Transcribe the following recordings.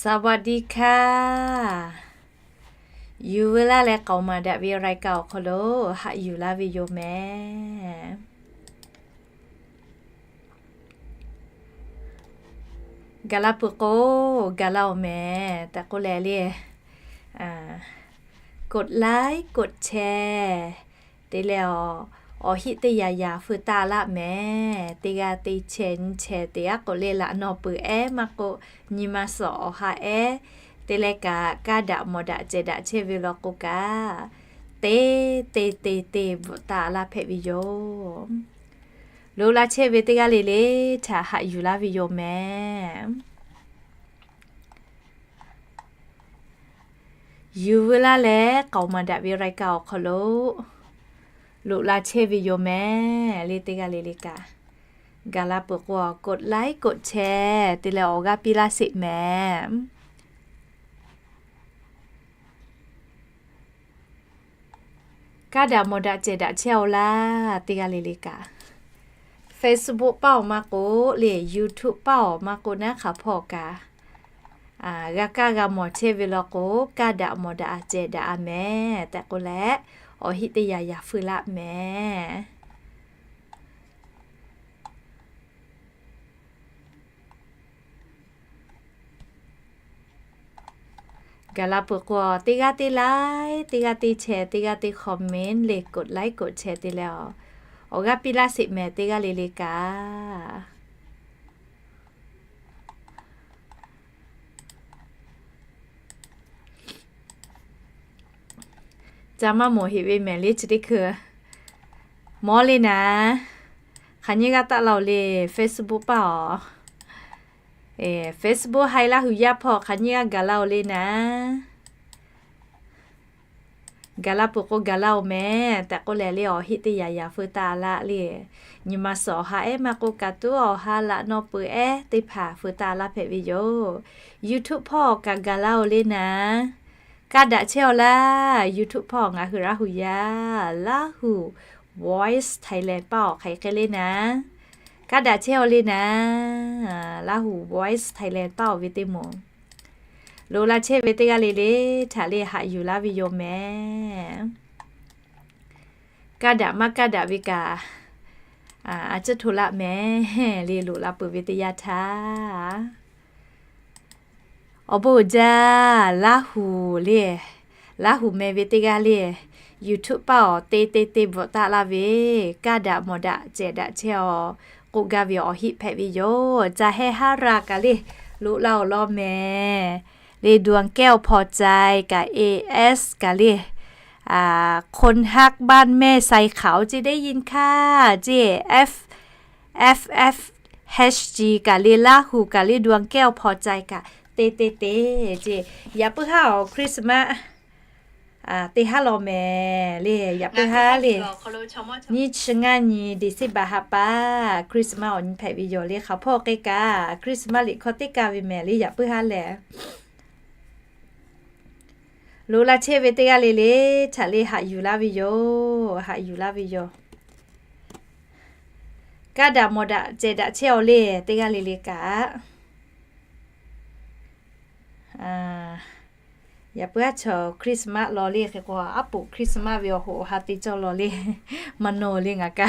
สวัสดีค่ะ Yuˬ veu laˇ leh k'aoˍ maˍ daꞈ ve รายการ awˬ hk'aw lo haꞈ yuˬ laˇ ve yoˬ mehˍ. Gaˬ la peuˬ k'o, gaˬ la-oˬ mehˍ tehꞈ k'oˆ leh le, กดไลค์ กดแชร์ te leh awˬ, awˬ heˆ teˇ yanˇ yanˇ feu taˇ laˇ mehˍ. Teˇ g'aˇ teˇ chehˇ nyi chehˇ te aˉ k'oꞈ le laꞈ nawˇ peuˬ ehˉ maˇ k'oˆ, nyi ma suhˍ awˬ ha ehˉ te leh kaꞈ, kaˇ daꞈ mawˬ daꞈ cehˬ daꞈ chehˇ ve law k'o kaꞈ, te te te te bvuhꞈ taˇ laˇ hpehꞈ ve yoˬ. Loꞈ la chehˇ ve teˇ g'aˇ le le htaꞈ haꞈ yuˬ laˇ ve yoˬ mehˍ. Yuˬ veu laˇ leh k'aoˍ maˍ daꞈ ve รายการ awˬ hk'aw lo loꞈ la chehˇ ve yoˬ mehˍ le. Teˇ g'aˇ le le kaꞈ, gaˬ la peuˬ k'o, กดไลค์ กดแชร์ te leh awˬ g'aˇ piˇ laˇ sheˍ mehˍ. Kaˇ daꞈ mawˬ daꞈ cehˬ daꞈ chehˇ-oˬ laˇ. Teˇ g'aˇ le le kaꞈ, Facebook paˇ awˬ maˇ k'o le, YouTube paˇ awˬ maˇ k'o naˉ hk'aˬ hpawˇ kaꞈ, g'a kaˇ g'a mawˬ chehˇ ve law k'o, kaˇ daꞈ mawˬ daꞈ cehˬ daꞈ-a mehˍ tehꞈ k'oˆ leh, awˬ heˆ teˇ yanˇ yanˇ feu laˇ mehˍ. Gaˬ la peuˬ k'o, teˇ g'aˇ teˇ ไลค์ teˇ g'aˇ teˇ แชร์ teˇ g'aˇ teˇ คอมเมนต์ le, กดไลค์ กดแชร์ te leh awˬ, awˬ g'aˇ piˇ laˇ sheˍ mehˍ. Teˇ g'aˇ le le kaꞈ, ca maˇ mawˬ heꞈ ve mehˍ le chi teˇ hkui. Mawˬ le naˍ, hk'aˬ nyiˇ g'aˇ taˆ la-oˬ le, Facebook paˇ awˬ. Facebook haiˬ laˇ hui yaˇ hpawˇ hk'aˬ nyiˇ g'aˇ gaˬ la-oˬ le naˍ. Gaˬ la peuˬ k'o gaˬ la-oˬ mehˍ tehꞈ k'oˆ leh le, awˬ heˆ teˇ yanˇ yanˇ feu taˇ laˇ le. Nyi ma suhˍ awˬ ha ehˉ maˇ k'oˆ, kaꞈ tuˉ awˬ ha laꞈ nawˇ peuˬ ehˉ teˇ hpaˍ feu taˇ laˇ hpehꞈ ve yoˬ. YouTube hpawˇ kaꞈ gaˬ la-oˬ le naˍ. Kaˇ daꞈ chehˇ-oˬ laˇ. YouTube hpawˇ ngaˬ hui Laˇ hu yaˇ, Laˇ hu Voice Thailand paˇ awˬ hk'aˬ hk'e le naˍ. Kaˇ daꞈ chehˇ-oˬ le naˍ. Laˇ hu Voice Thailand paˇ awˬ ve teˇ moˍ loꞈ la chehˇ ve teˇ g'aˇ le le htaꞈ le haꞈ yuˬ laˇ ve yoˬ mehˍ. Kaˇ daꞈ maˇ kaˇ daꞈ ve kaꞈ, a ciˉ hto laˇ mehˍ le, loꞈ la peuˬ ve teˇ yanˇ htaˇ. Awˬ bon uiˍ jaˇ, Laˇ hu le, Laˇ hu meh ve teˇ g'aˇ le, YouTube paˇ awˬ te te te bvuhꞈ taˆ laˇ ve, kaˇ daꞈ mawˬ daꞈ cehˬ daꞈ chehˇ-oˬ k'oˆ gaˇ ve awˬ heˆ hpehꞈ ve yoˬ. Ca heh haˉ ra kaꞈ le, loꞈ la-oˬ law mehˍ le. ดวงแก้วพอใจ kaꞈ, A S kaꞈ le, คนฮักบ้านแม่ทรายขาว เจ๊ได้ยินค่ะ เจ๊ F F F H G kaꞈ le, Laˇ hu kaꞈ le, ดวงแก้วพอใจ kaꞈ, te te te, ce, yaꞈ puiˉ haˉ awˬ Christmas teˇ haˉ law mehˍ le, yaꞈ puiˉ haˉ le. Nyiˇ chi ngaˇ nyi December ha pa Christmas awˬ nyi hpehꞈ ve yoˬ le. Hk'aˬ hpawˇ k'e kaꞈ Christmas liꞈ hkawˇ teˇ kaˇ ve mehˍ le, yaꞈ puiˉ haˉ lehˬ. Loꞈ la chehˇ ve teˇ g'aˇ le le htaꞈ le haꞈ yuˬ laˇ ve yoˬ, haꞈ yuˬ laˇ ve yoˬ. Kaˇ daꞈ mawˬ daꞈ cehˬ daꞈ chehˇ-oˬ le, teˇ g'aˇ le le kaꞈ. Yaꞈ puiˉ haˉ chaw Christmas law le hk'e k'o, aˉ poꞈ Christmas ve awˬ hoꞈ awˬ ha te cawˇ law le, maˇ nawˬ le ngaˬ kaꞈ.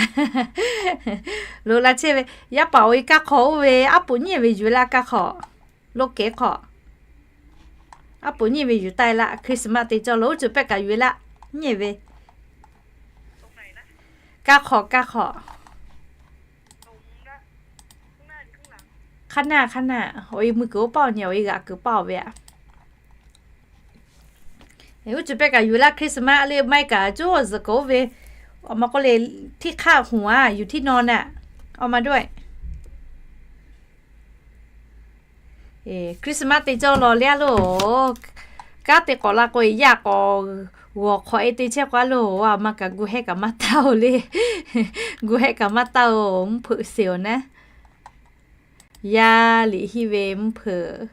Loꞈ la chehˇ ve, yaˇ paˍ awˬ e kaˇ hk'awꞈ oˇ ve aˉ poꞈ nyiˇ ve yuˬ laˇ kaˇ hk'awꞈ, loꞈ kehˉ hk'awꞈ. Aˉ poꞈ nyiˇ ve yuˬ taˇ e laˇ, Christmas te cawˇ law, oˇ ceuˬ pehˆ kaꞈ yuˬ e laˇ, nyiˇ ve. Kaˇ hk'awꞈ, kaˇ hk'awꞈ. Hk'aˇ naˆ, hk'aˇ naˆ, awˬ e mui kuiˬ oˇ paˇ awˬ nyi, awˬ e g'aꞈ kuiˬ paˇ awˬ ve aꞈ. Oˇ ceuˬ pehˆ kaꞈ yuˬ laˇ, Christmas le maˇ heˆ kaꞈ, cuˉ zuhˬ k'oˍ oˇ ve, awˬ ma k'oˆ le, htiˇ hk'aˆ huˍ a yuˬ htiˇ naw naˆ, awˬ ma dawˇ e. Christmas te cawˇ law le a loˬ. Kanˉ te k'awꞈ la k'o, yaˇ k'awꞈ g'awˬ hk'awꞈ e te chehˇ k'o a loˬ, a ma kaꞈ gu hehˆ kaꞈ maˇ taˇ-oˬ le. Gu hehˆ kaꞈ maˇ taˇ-oˬ, mvuhˇ hpeuꞈ sheˍ-oˬ naˉ. Yaˇ liꞈ henˇ ve mvuhˇ hpeuꞈ,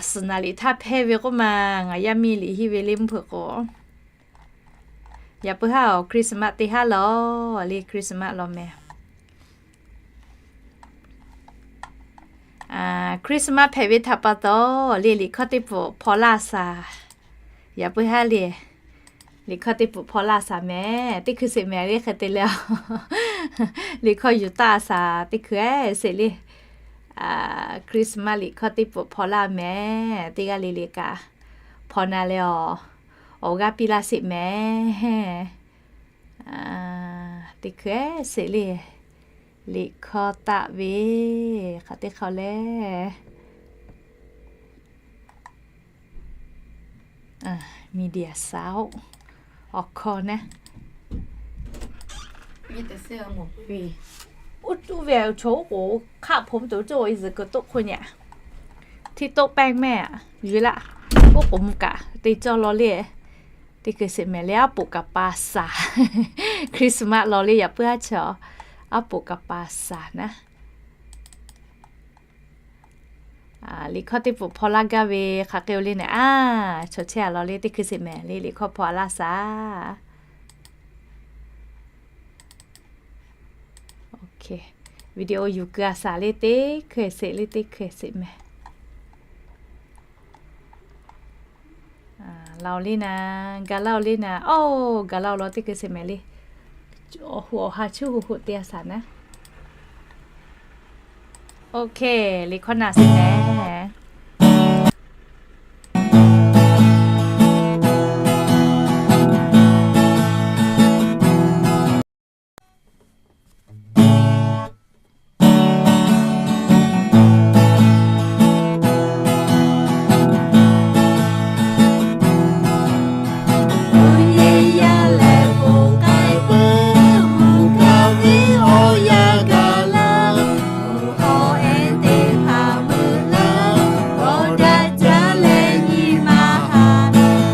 suhˍ naˍ liꞈ htaˇ hpehˇ ve k'oˆ ma, ngaˬ yaˇ miˇ liꞈ henˇ ve le mvuhˇ hpeuꞈ k'o. Yaꞈ puiˉ haˉ awˬ Christmas teˇ haˉ law le, Christmas law mehˍ. Christmas hpehꞈ ve htaꞈ pa taw le, liꞈ hkawˇ teˇ pfuhˍ hpaw laˇ shaˍ. Yaꞈ puiˉ haˉ le, liꞈ hkawˇ teˇ pfuhˍ hpaw laˇ shaˍ mehˍ. Teˇ hkui sheˍ mehˍ le hk'e te le, liꞈ hkawˇ yuˬ taˆ shaˍ teˇ hkui sheˍ le. Christmas liꞈ hkawˇ teˇ pfuhˍ hpaw laˇ mehˍ. Teˇ g'aˇ le le kaꞈ hpaw na leh awˬ, awˬ g'aˇ piˇ laˇ sheˍ mehˍ. Teˇ hkui sheˍ le, liꞈ hkawˇ taˆ ve hk'aˬ teˇ hk'awꞈ le. Media saˍ-oˆ, awˬ hkawˇ naˉ. Uˉ tuˉ ve chaw oˉ k'oˍ hk'aˆ hpon tuˬ cawˇ ve zuhꞈ kuiˬ toˆ hk'oˆ nyi, htiˇ toˆ pehˇ mehˆ yuˬ laˆ. Oˉ k'oˍ mvuh kaꞈ te cawˇ law le. Teˇ hkui sheˍ mehˍ le, aˉ poꞈ kaˍ pa shaˍ. Christmas law le, yaꞈ puiˉ haˉ chaw aˉ poꞈ kaˍ pa shaˍ naˉ. Liꞈ hkawˇ teˇ pfuhˍ hpaw laˇ gaˇ ve hk'aˬ hk'e oˬ le naˍ, a, chaw chehˇ a law le, teˇ hkui sheˍ mehˍ le, liꞈ hkawˇ hpaw a laˇ shaˍ. Video yuˬ keu a shaˍ le, teˇ hkui sheˍ le, teˇ hkui sheˍ mehˍ. Laˬ-oˬ le naˍ, gaˬ laˇ-oˬ le naˍ, oˇ gaˬ laˇ-oˬ law teˇ hkui sheˍ mehˍ le. Awˬ hoꞈ awˬ ha chuˇ hoꞈ hoꞈ te a shaˍ naˉ. Ok, liꞈ hkawˇ naˬ sheˍ mehˍ.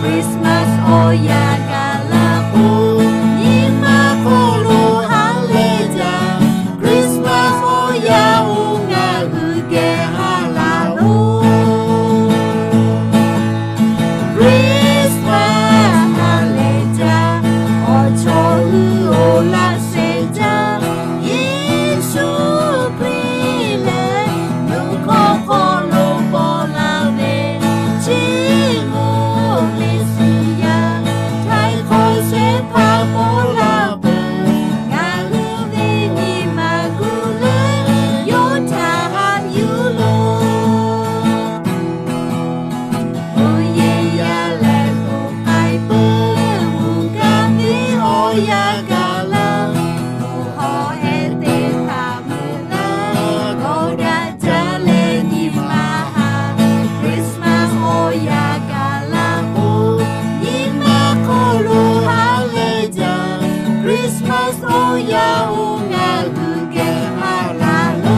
Christmas awˬ yanˇ gaˬ la k'o, nyi ma hk'aw lo ha lehˬ jaˇ. Christmas awˬ yanˇ oˇ ngaˬ hui geh ha laˬ loˬ. Christmas ha lehˬ jaˇ, awˬ chawˇ hui oˬ laꞈ sheˍ jaˇ. Yeˍsuˆ Hkriꞈ lehˬ, nuˇ hkawˇ hk'aw lo paw la ve, Chiˇ mvuh Meˍsiˉyaꞈ, htaiˍ hk'awꞈ shehˍ hpaˇ paw la peuˬ. Ngaˬ hui ve nyi ma gu leh, yawˇ htaꞈ haꞈ yuˬ loˬ. Mvuhˇ yeˬ yaˇ leh loˬ k'ai peuˬ, mvuhˇ kaˇ ve awˬ yanˇ gaˬ la, mvuhˇ hawˉ ehˉ teˇ hpaˍ meuꞈ la, g'awˇ daꞈ jaˇ leh nyi ma haꞈ. Christmas awˬ yanˇ gaˬ la k'o, nyi ma hk'aw lo ha lehˬ jaˇ. Christmas awˬ yanˇ oˇ ngaˬ hui geh ha laˬ loˬ.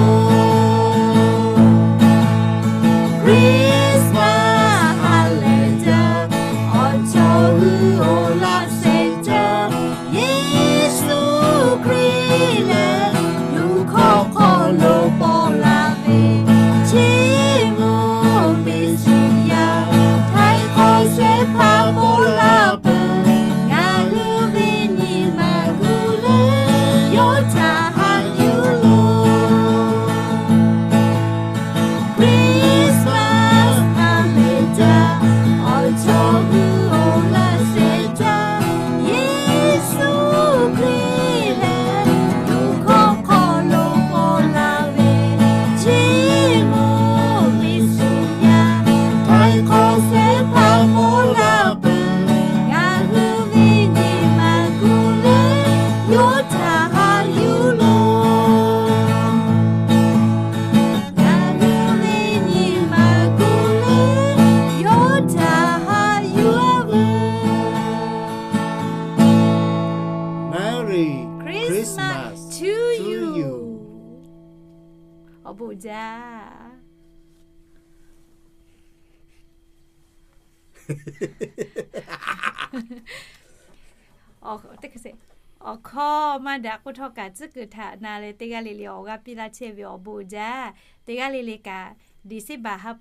Christmas ha lehˬ jaˇ, awˬ chawˇ hui oˬ laꞈ sheˍ jaˇ. Yeˍsuˆ Hkriꞈ lehˬ, nuˇ hkawˇ hk'aw lo paw la ve, Chiˇ mvuh Meˍsiˉyaꞈ, htaiˍ hk'awꞈ shehˍ hpaˇ paw la peuˬ. Ngaˬ hui ve nyi ma gu leh, yawˇ htaꞈ haꞈ yuˬ loˬ. Christmas ha lehˬ jaˇ, awˬ chawˇ hui oˬ laꞈ sheˍ jaˇ. Yeˍsuˆ Hkriꞈ lehˬ, nuˇ hkawˇ hk'aw lo paw la ve, Chiˇ mvuh Meˍsiˉyaꞈ, htaiˍ hk'awꞈ shehˍ hpaˇ paw la peuˬ. Ngaˬ hui ve nyi ma gu leh, yawˇ htaꞈ haꞈ yuˬ loˬ. Ngaˬ hui ve nyi ma gu leh, yawˇ htaꞈ haꞈ yuˬ a veuˬ. Merry Christmas to you. Awˬ bon jaˇ. Awˬ hkawˇ maˇ daꞈ k'oˆ htawˇ kaꞈ tcuhˉ kuiˬ htaꞈ na leh teˇ g'aˇ le le awˬ g'aˇ piˇ laˇ chehˇ ve awˬ bon jaˇ. Teˇ g'aˇ le le kaꞈ December ha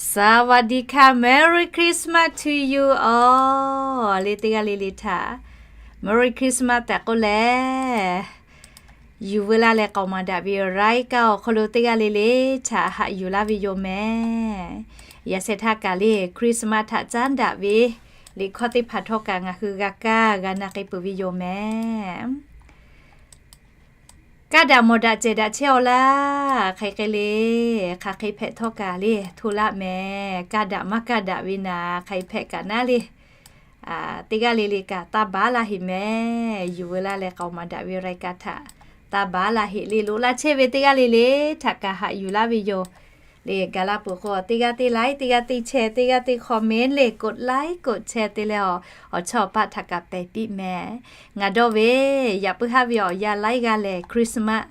สวัสดีค่ะ Merry Christmas to you all เลย teˇ g'aˇ le le htaꞈ Merry Christmas tehꞈ k'oˆ leh, yuˬ veu laˇ leh k'aoˍ maˍ daꞈ ve รายการ awˬ hk'aw lo teˇ g'aˇ le le htaꞈ haꞈ yuˬ laˇ ve yoˬ mehˍ. Yaꞈ sheh htaˇ kaꞈ le Christmas htaꞈ caˉ daꞈ ve liꞈ hkawˇ teˇ hpaˍ htawˇ kaꞈ ngaˬ hui g'a kaˇ g'a na k'ai peuˬ ve yoˬ mehˍ. Kaˇ daꞈ mawˬ daꞈ cehˬ daꞈ chehˇ-aw laˇ. Hk'aˬ hk'e le, hk'aˬ hk'e hpehꞈ htawˇ kaꞈ le hto laˇ mehˍ. Kaˇ daꞈ maˇ kaˇ daꞈ ve naˍ hk'aˬ hk'e hpehꞈ kaꞈ naˉ le, teˇ g'aˇ le le kaꞈ taˇ baˬ laˇ heꞈ mehˍ. Yuˬ veu laˇ leh k'aoˍ maˍ daꞈ ve รายการ htaꞈ taˇ baˬ laˇ heꞈ le, loꞈ la chehˇ ve teˇ g'aˇ le le htaꞈ kaꞈ haꞈ yuˬ laˇ ve yoˬ. Le gaˬ la peuˬ k'o, teˇ g'aˇ teˇ like, teˇ g'aˇ teˇ share, teˇ g'aˇ teˇ comment le กดไลค์ กดแชร์ te leh, awˬ chawˇ awˬ paˆ htaꞈ kaꞈ pehˬ piˇ mehˍ. Ngaˬ dawˇ ve, yaꞈ puiˉ haˉ ve awˬ yanˇ laiˉ g'aˇ lehˬ Christmas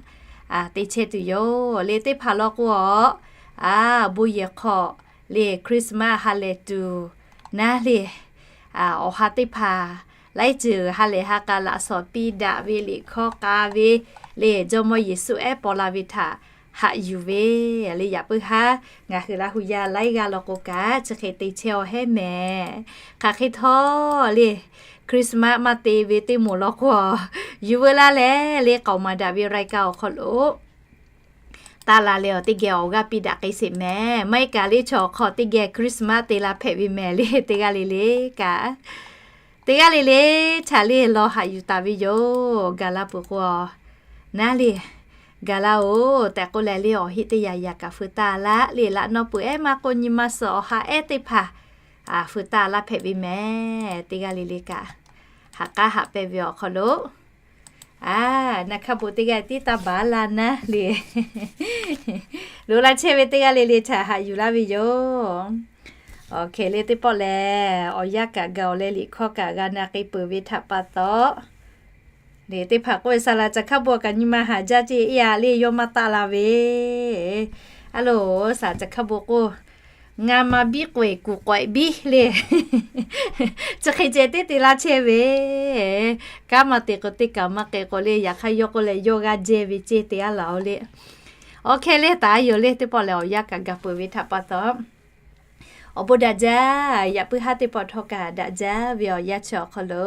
te chehˇ tuˬ yoˬ. Le teˇ hpaˍ law k'o, a, bon yehˬ hk'aw le Christmas ha lehˬ tuˬ naˉ le, awˬ ha teˇ hpaˍ laiˉ ceuˬ ha lehˬ ha k'a laꞈ shawˍ piˇ daꞈ ve liꞈ hkawˇ k'a ve le, Jawˇmawˇ Yeˍsuˆ ehˉ paw la ve htaꞈ haꞈ yuˬ ve le. Yaꞈ puiˉ haˉ ngaˬ hui Laˇ hu yaˇ laiˉ g'aˇ law k'o kaꞈ chi hk'e te chehˇ-aw hehˉ mehˍ. Hk'aˬ hk'e htawˇ le Christmas maˇ te ve teˇ moˍ law k'o, yuˬ veu laˇ leh le k'aoˍ maˍ daꞈ ve รายการ awˬ hk'aw lo taˇ la leh awˬ teˇ geh awˬ g'aˇ piˇ daꞈ k'ai sheˍ mehˍ. Maˇ heˆ kaꞈ le chaw awˬ hk'aw teˇ geh Christmas te la hpehꞈ ve mehˍ le. Teˇ g'aˇ le le kaꞈ, teˇ g'aˇ le le htaꞈ le law haꞈ yuˬ taˍ ve yoˬ. Gaˬ la peuˬ k'o, naˉ le, gaˬ la-oˬ tehꞈ k'oˆ leh le awˬ heˆ teˇ yanˇ yanˇ kaꞈ feu taˇ laˇ le. Laꞈ naw peuˬ ehˉ maˇ k'oˆ nyi ma suhˍ awˬ ha ehˉ teˇ hpaˍ feu taˇ laˇ hpehꞈ ve mehˍ. Teˇ g'aˇ le le kaꞈ, haꞈ k'aˉ haꞈ pehnˇ ve awˬ hk'aw lo, a, na hkaˇ bon teˇ g'aˇ tiˉ taˇ baˬ laˇ naˉ le. Loꞈ la chehˇ ve teˇ g'aˇ le le htaꞈ haꞈ yuˬ laˇ ve yoˬ. Awˬ hkeh le teˇ pawˆ lehˬ, awˬ yanˇ kaꞈ gaˬ-oˬ leh liꞈ hkawˇ kaꞈ g'a na k'ai peuˬ ve htaꞈ pa taw, le teˇ hpaˍ k'oˆ ve saˍ laˍ caˬ hkaˇ bon kaꞈ nyi ma haˍ jaˇ ceˇ iˉ a le yawˇ maˇ taˆ la ve. A loˬ, saˍ laˍ caˬ hkaˇ bon k'o, ngaˬ ma biˇ k'oꞈ-e kuˬ k'awehꞈ biˇ le. Chi hk'e ceh teˇ te laˇ chehˇ ve, kanˉ maˇ te k'o teˇ kaꞈ maˇ k'e k'o le, yaꞈ hk'aˇ yawˇ k'oˆ leh yawˇ g'aˇ jehˇ ve ceˇ te a laˬ-oˬ le. Awˬ hkeh le htaꞈ a yoˬ le teˇ pawˆ lehˬ, awˬ yanˇ kaꞈ gaˬ peuˬ ve htaꞈ pa taw, awˬ bon daꞈ jaˇ. Yaꞈ puiˉ haˉ teˇ pawˆ htawˇ kaꞈ daꞈ jaˇ ve awˬ yanˇ chi awˬ hk'aw lo,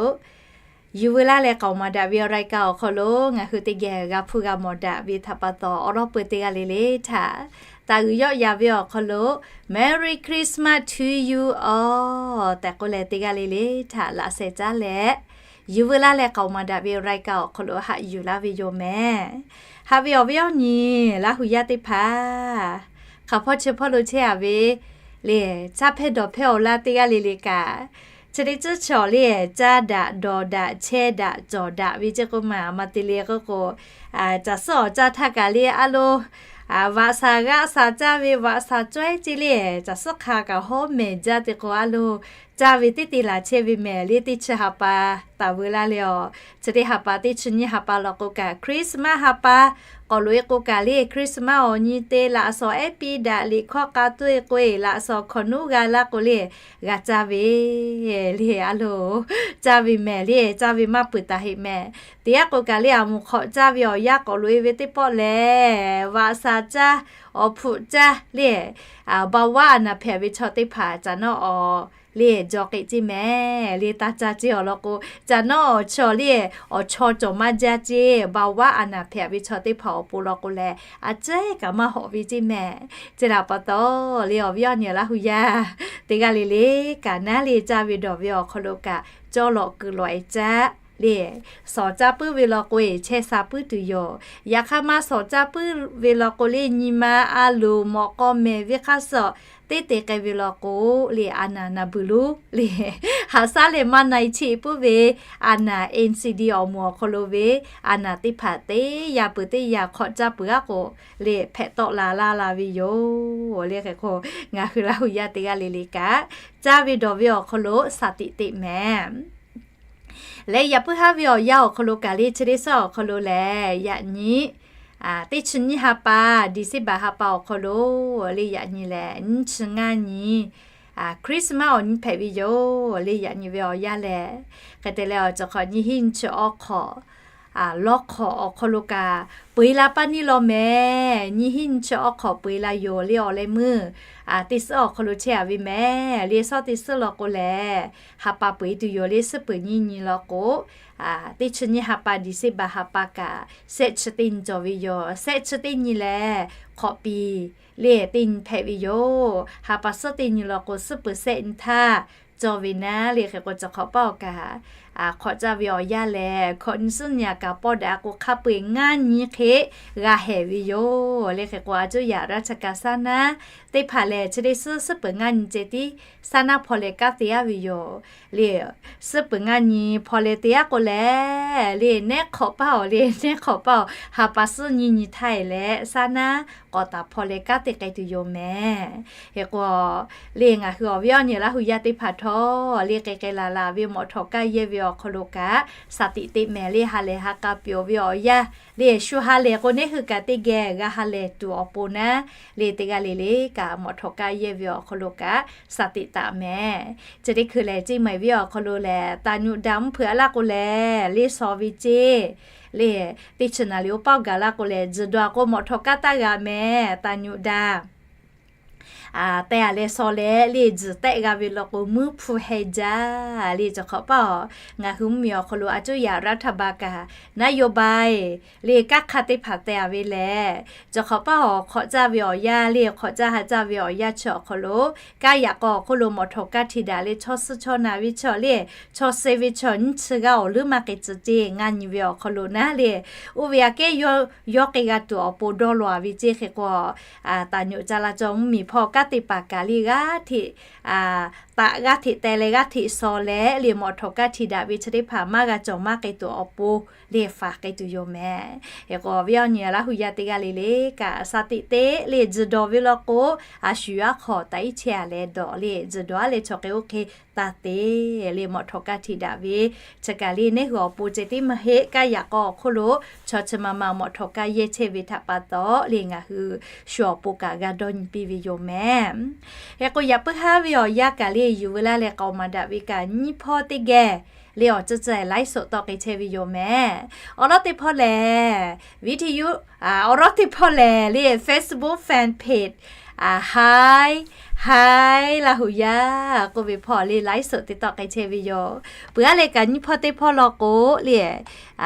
yuˬ veu laˇ leh k'aoˍ maˍ daꞈ ve รายการ awˬ hk'aw lo ngaˬ hui teˇ geh g'a hpuˇ g'a mawˬ daꞈ ve htaꞈ pa taw, awˬ lawˉ peuˬ teˇ g'aˇ le le htaꞈ taˍ g'uiˬ yawˆ yan ve awˬ hk'aw lo Merry Christmas to you all tehꞈ k'oˆ leh teˇ g'aˇ le le htaꞈ laꞈ sheh caˉ leh, yuˬ veu laˇ leh k'aoˍ maˍ daꞈ ve รายการ awˬ hk'aw lo haꞈ yuˬ laˇ ve yoˬ mehˍ. Haꞈ ve awˬ viˉ awˬ nyi Laˇ hu yaˇ teˇ hpaˍ, hk'aˬ hpawˇ chi hpawˇ lo chehˇ a ve le, caˇ hpehˇ dawˬ hpehˇ awˬ laˇ teˇ g'aˇ le le kaꞈ, chi teˇ tcuhˉ chaw le, caˇ daꞈ dawˬ daꞈ chehˇ daꞈ cawˬ daꞈ ve ceˇ k'oˆ ma, a ma te le k'oˆ k'o, caˬ suhˉ awˬ caˇ htaˇ kaꞈ le a loˬ, vaꞈ shaˍ g'aˆ shaˍ caˇ ve vaꞈ shaˍ cawehˇ ceˇ le, caˬ suhˉ hk'a kaꞈ hawˉ mehˍ jaˇ te k'o a loˬ, caˇ ve teˇ te laˬ chehˇ ve mehˍ le. Teˇ chi ha pa taˍ veu laˇ leh awˬ, chi teˇ ha pa teˇ chi nyiˇ ha pa law k'o kaꞈ Christmas ha pa k'awꞈ loꞈ-e k'o kaꞈ le, Christmas awˬ nyi te laꞈ shawnˍ ehˉ piˇ daꞈ liꞈ hkawˇ k'a tuˇ-e k'oˆ-e laꞈ shawnˍ hkawꞈ nuˉ g'a laˇ k'o le, g'a caˇ ve le a loˬ, caˇ ve mehˍ le. Caˇ ve maˇ peuˬ taˍ heꞈ mehˍ. Teˇ g'aˇ k'o kaꞈ le a moˍ hk'awꞈ caˇ ve awˬ yanˇ k'awꞈ loꞈ-e ve teˇ pawˆ lehˬ, vaꞈ shaˍ caˇ, awˬ hpfuhꞈ caˇ le, เบาหวาน a naˍ hpehꞈ ve chaw teˇ hpaˍ caˬ nawˉ awˬ le jaw k'eꞈ ceˇ mehˍ le. Taˇ caˇ ceˇ awˬ lawn k'o, caˬ nawˉ awˬ chaw le, awˬ chaw cawˬ maˇ jaˇ ceˇ. เบาหวาน a naˍ hpehꞈ ve chaw teˇ hpaˍ awˬ pon law k'o lehˬ, a cehˉ kaꞈ maˇ hawꞈ ve ceˇ mehˍ. Chi htaꞈ pa taw le awˬ viˉ awˬ nyi Laˇ hu yaˇ teˇ g'aˇ le le kaꞈ naˉ le caˇ ve dawˬ ve awˬ hk'aw lo kaꞈ cawˇ lawꞈ kuiˬ lawꞈ-e caˇ le. Shawˍ caˇ puiˉ ve law k'o-e chehˇ sha puiˉ tuˬ yoˬ. Yaꞈ hk'aˇ maˇ shawˍ caˇ puiˉ ve law k'o le nyi ma a loˍ mawꞈ k'aw mehˍ ve hk'aˇ suh teˇ te k'ai ve law k'o le a naˍ na buiˬ loˬ le. Haꞈ shaˉ leh maˇ na-e cheˆ puiˉ ve a naˍ N C D awˬ moˍ awˬ hk'aw lo ve a naˍ teˇ hpaˍ teˇ yaˇ peuˬ teˇ yaˇ hk'awꞈ caˇ peuˬ aˉ k'o le hpehꞈ tawˆ la laˇ la ve yoˬ le. Hk'e k'o ngaˬ hui Laˇ hu yaˇ teˇ g'aˇ le le kaꞈ caˇ ve dawˬ ve awˬ hk'aw lo shaˍ tiꞈ teꞈ mehˍ. Leh yaꞈ puiˉ haˉ ve awˬ yanˇ awˬ hk'aw lo kaꞈ le chi teˇ suhˉ awˬ hk'aw lo lehˬ yaꞈ nyi teˇ chi nyiˇ ha pa, December ha pa awˬ hk'aw lo le yaꞈ nyi lehˬ nyiˇ chi ngaˇ nyi Christmas awˬ nyi hpehꞈ ve yoˬ le. Yaꞈ nyi ve awˬ yanˇ lehˬ hk'e te leh awˬ cawˬ hk'awꞈ nyiˇ hinˉ nyiˇ chi awˬ hk'awꞈ lawˇ hk'awꞈ awˬ hk'aw lo kaꞈ peu eˬ la paˇ neˇ law mehˍ. Nyiˇ hinˉ nyiˇ chi awˬ hk'awꞈ peu eˬ la yoˬ le awˬ leh meuˇ teˇ suhˉ awˬ hk'aw lo chehˇ a ve mehˍ le. Suhˉ teˇ suhˉ law k'o lehˬ, ha pa peu eˬ tuˬ yoˬ le. Suhˉ peuˬ nyiˇ nyi law k'o, teˇ chi nyiˇ ha pa December ha pa kaꞈ sehˆ chi teˇ nyi cawˬ ve yoˬ. Sehˆ chi teˇ nyi lehˬ, hk'awꞈ piˍ le teˇ nyi hpehꞈ ve yoˬ. Ha pa suhˉ teˇ nyi law k'o, suhˉ peuˬ sehˆ nyi htaˇ cawˬ ve naˉ le. Hk'e k'o, cawˬ hk'awꞈ paˇ awˬ kaꞈ hk'awꞈ caˇ ve awˬ yanˇ lehˬ, hkawꞈ nyi suhˉ nyi a kaꞈ pawˆ daꞈ k'o, hk'a peu eˬ ngaˇ nyi hk'e g'a hehˍ ve yoˬ le. Hk'e k'o, a cuˇ yaꞈ raˇ cha kaꞈ saˉ naˉ teˇ hpaˍ lehˬ, chi teˇ suhˉ suhˉ peuˬ ngaˇ nyi ceh tiˉ saˉ naˉ hpaw leh kanˉ te aˉ ve yoˬ le. Suhˉ peuˬ ngaˇ nyi hpaw leh te aˉ k'o lehˬ le, nehˉ hk'awꞈ paˇ awˬ le, nehˉ hk'awꞈ paˇ awˬ ha pa suhˉ nyiˇ nyi htaˇ e leh saˉ naˉ k'awꞈ taˍ hpaw leh kanˉ te k'ai tuˬ yoˬ mehˍ. Hk'e k'o, le ngaˬ hui awˬ viˉ awˬ nyi Laˇ hu yaˇ teˇ hpaˍ htawˇ le k'ai k'ai laˬ laˬ ve mawꞈ htawꞈ kaˇ yehˇ ve awˬ hk'aw lo kaꞈ shaˍ tiꞈ te mehˍ le. Ha lehˬ ha k'a piˍ ve awˬ yanˇ le, shu ha lehˬ k'o, neˇ hui kaꞈ teˇ geh g'a ha lehˬ tuˬ awˬ pon naˉ le, teˇ g'aˇ le le kaꞈ mawꞈ htawꞈ kaˇ yehˇ ve awˬ hk'aw lo kaꞈ shaˍ tiꞈ taˍ mehˍ. Chi teˇ hkui lehˬ, ceˇ maiˍ viˉ awˬ hk'aw lo lehˬ, taˍ nyuꞈ daꞈ mvuhˇ hpeuꞈ a laˇ k'o lehˬ, le shaw ve ceˇ le, teˇ chi naˍ liꞈ oˇ paˆ gaˬ laˇ k'o lehˬ, tzuhˬ daw a k'o mawꞈ htawꞈ kaˇ taˇ g'a mehˍ. Taˍ nyuꞈ daꞈ te a leh shaw leh le, tzuhˬ tehˆ g'a ve law k'o, muiˉ hpu heh jaˇ le. Cawˬ hk'awꞈ paˇ awˬ, ngaˬ hui mvuhˇmiˬ awˬ hk'aw lo a cuˇ yaꞈ raˇ htaˇ ba kaꞈ naˉ yoˬ ba e le, kanˉ hk'aˇ teˇ hpaˍ te a ve lehˬ, cawˬ hk'awꞈ paˇ awˬ hk'awꞈ caˇ ve awˬ yanˇ le, hk'awꞈ caˇ ha caˇ ve awˬ yanˇ chi awˬ hk'aw lo, kanˉ yaꞈ k'aw awˬ hk'oˆ lo mawꞈ htawꞈ kaˇ htiꞈ daꞈ le, chaw suh chaw naˬ ve chaw le, chaw suh ve chaw nyiˇ chi g'aˇ awˬ leuˉ maˇ k'ai tcuh ceˇ. Ngaˇ nyi ve awˬ hk'aw lo naˉ le, oˇ ve aꞈ kehˉ yawˇ k'ai g'a tuˬ awˬ pon dawˇ law a ve ceˇ. Hk'e k'o, taˍ nyuꞈ ca la cawˬ mvuhˇmiˬ hpawˇ kanˉ te paˍ kaꞈ le g'aˇ hteꞈ taꞈ g'aˇ hteꞈ teh leh g'aˇ hteꞈ shaw leh le, mawꞈ htawꞈ kaˇ htiꞈ daꞈ ve chi teˇ hpaˍ maˇ g'a cawˬ maˇ k'ai tuˬ awˬ pon le faˍ k'ai tuˬ yoˬ mehˍ. Hk'e k'o, awˬ viˉ awˬ nyi Laˇ hu yaˇ teˇ g'aˇ le le kaꞈ shaˍ tiꞈ te le, tzuhˬ dawˬ ve law k'o, a shu aˉ hk'aw taꞈ iˉ chehˇ a leh dawˬ le, tzuhˬ dawˬ a leh chaw hk'e oˇ hk'e taˇ te le, mawꞈ htawꞈ kaˇ htiꞈ daꞈ ve chi kaꞈ le, neˇ hui awˬ pon ceh tiˉ maˇ heˆ, kanˉ yaꞈ k'aw awˬ hk'oˆ lo chaw chi ma ma mawꞈ htawꞈ kaˇ yehˇ chehˇ ve htaꞈ pa taw le, ngaˬ hui shu awˬ pon kaꞈ g'a dawˇ nyi piˇ ve yoˬ mehˍ. Hk'e k'o, yaꞈ puiˉ haˉ ve awˬ yanˇ kaꞈ le, yuˬ veu laˇ leh k'aoˍ maˍ daꞈ ve kaꞈ nyiˇ hpawˇ teˇ geh le, awˬ tcuhˇ tcuhˇ laiˉ soꞈ tawˆ k'ai chehˇ ve yoˬ mehˍ. Awˬ lawˉ teˇ hpawˇ lehˬ, video, awˬ lawˉ teˇ hpawˇ lehˬ le, Facebook fan page, Hi, Hi Laˇ hu yaˇ k'oˆ ve hpawˇ le, laiˉ soꞈ te tawˆ k'ai chehˇ ve yoˬ. Peuˬ aˉ leh kaꞈ nyiˇ hpawˇ teˇ hpawˇ law k'o le,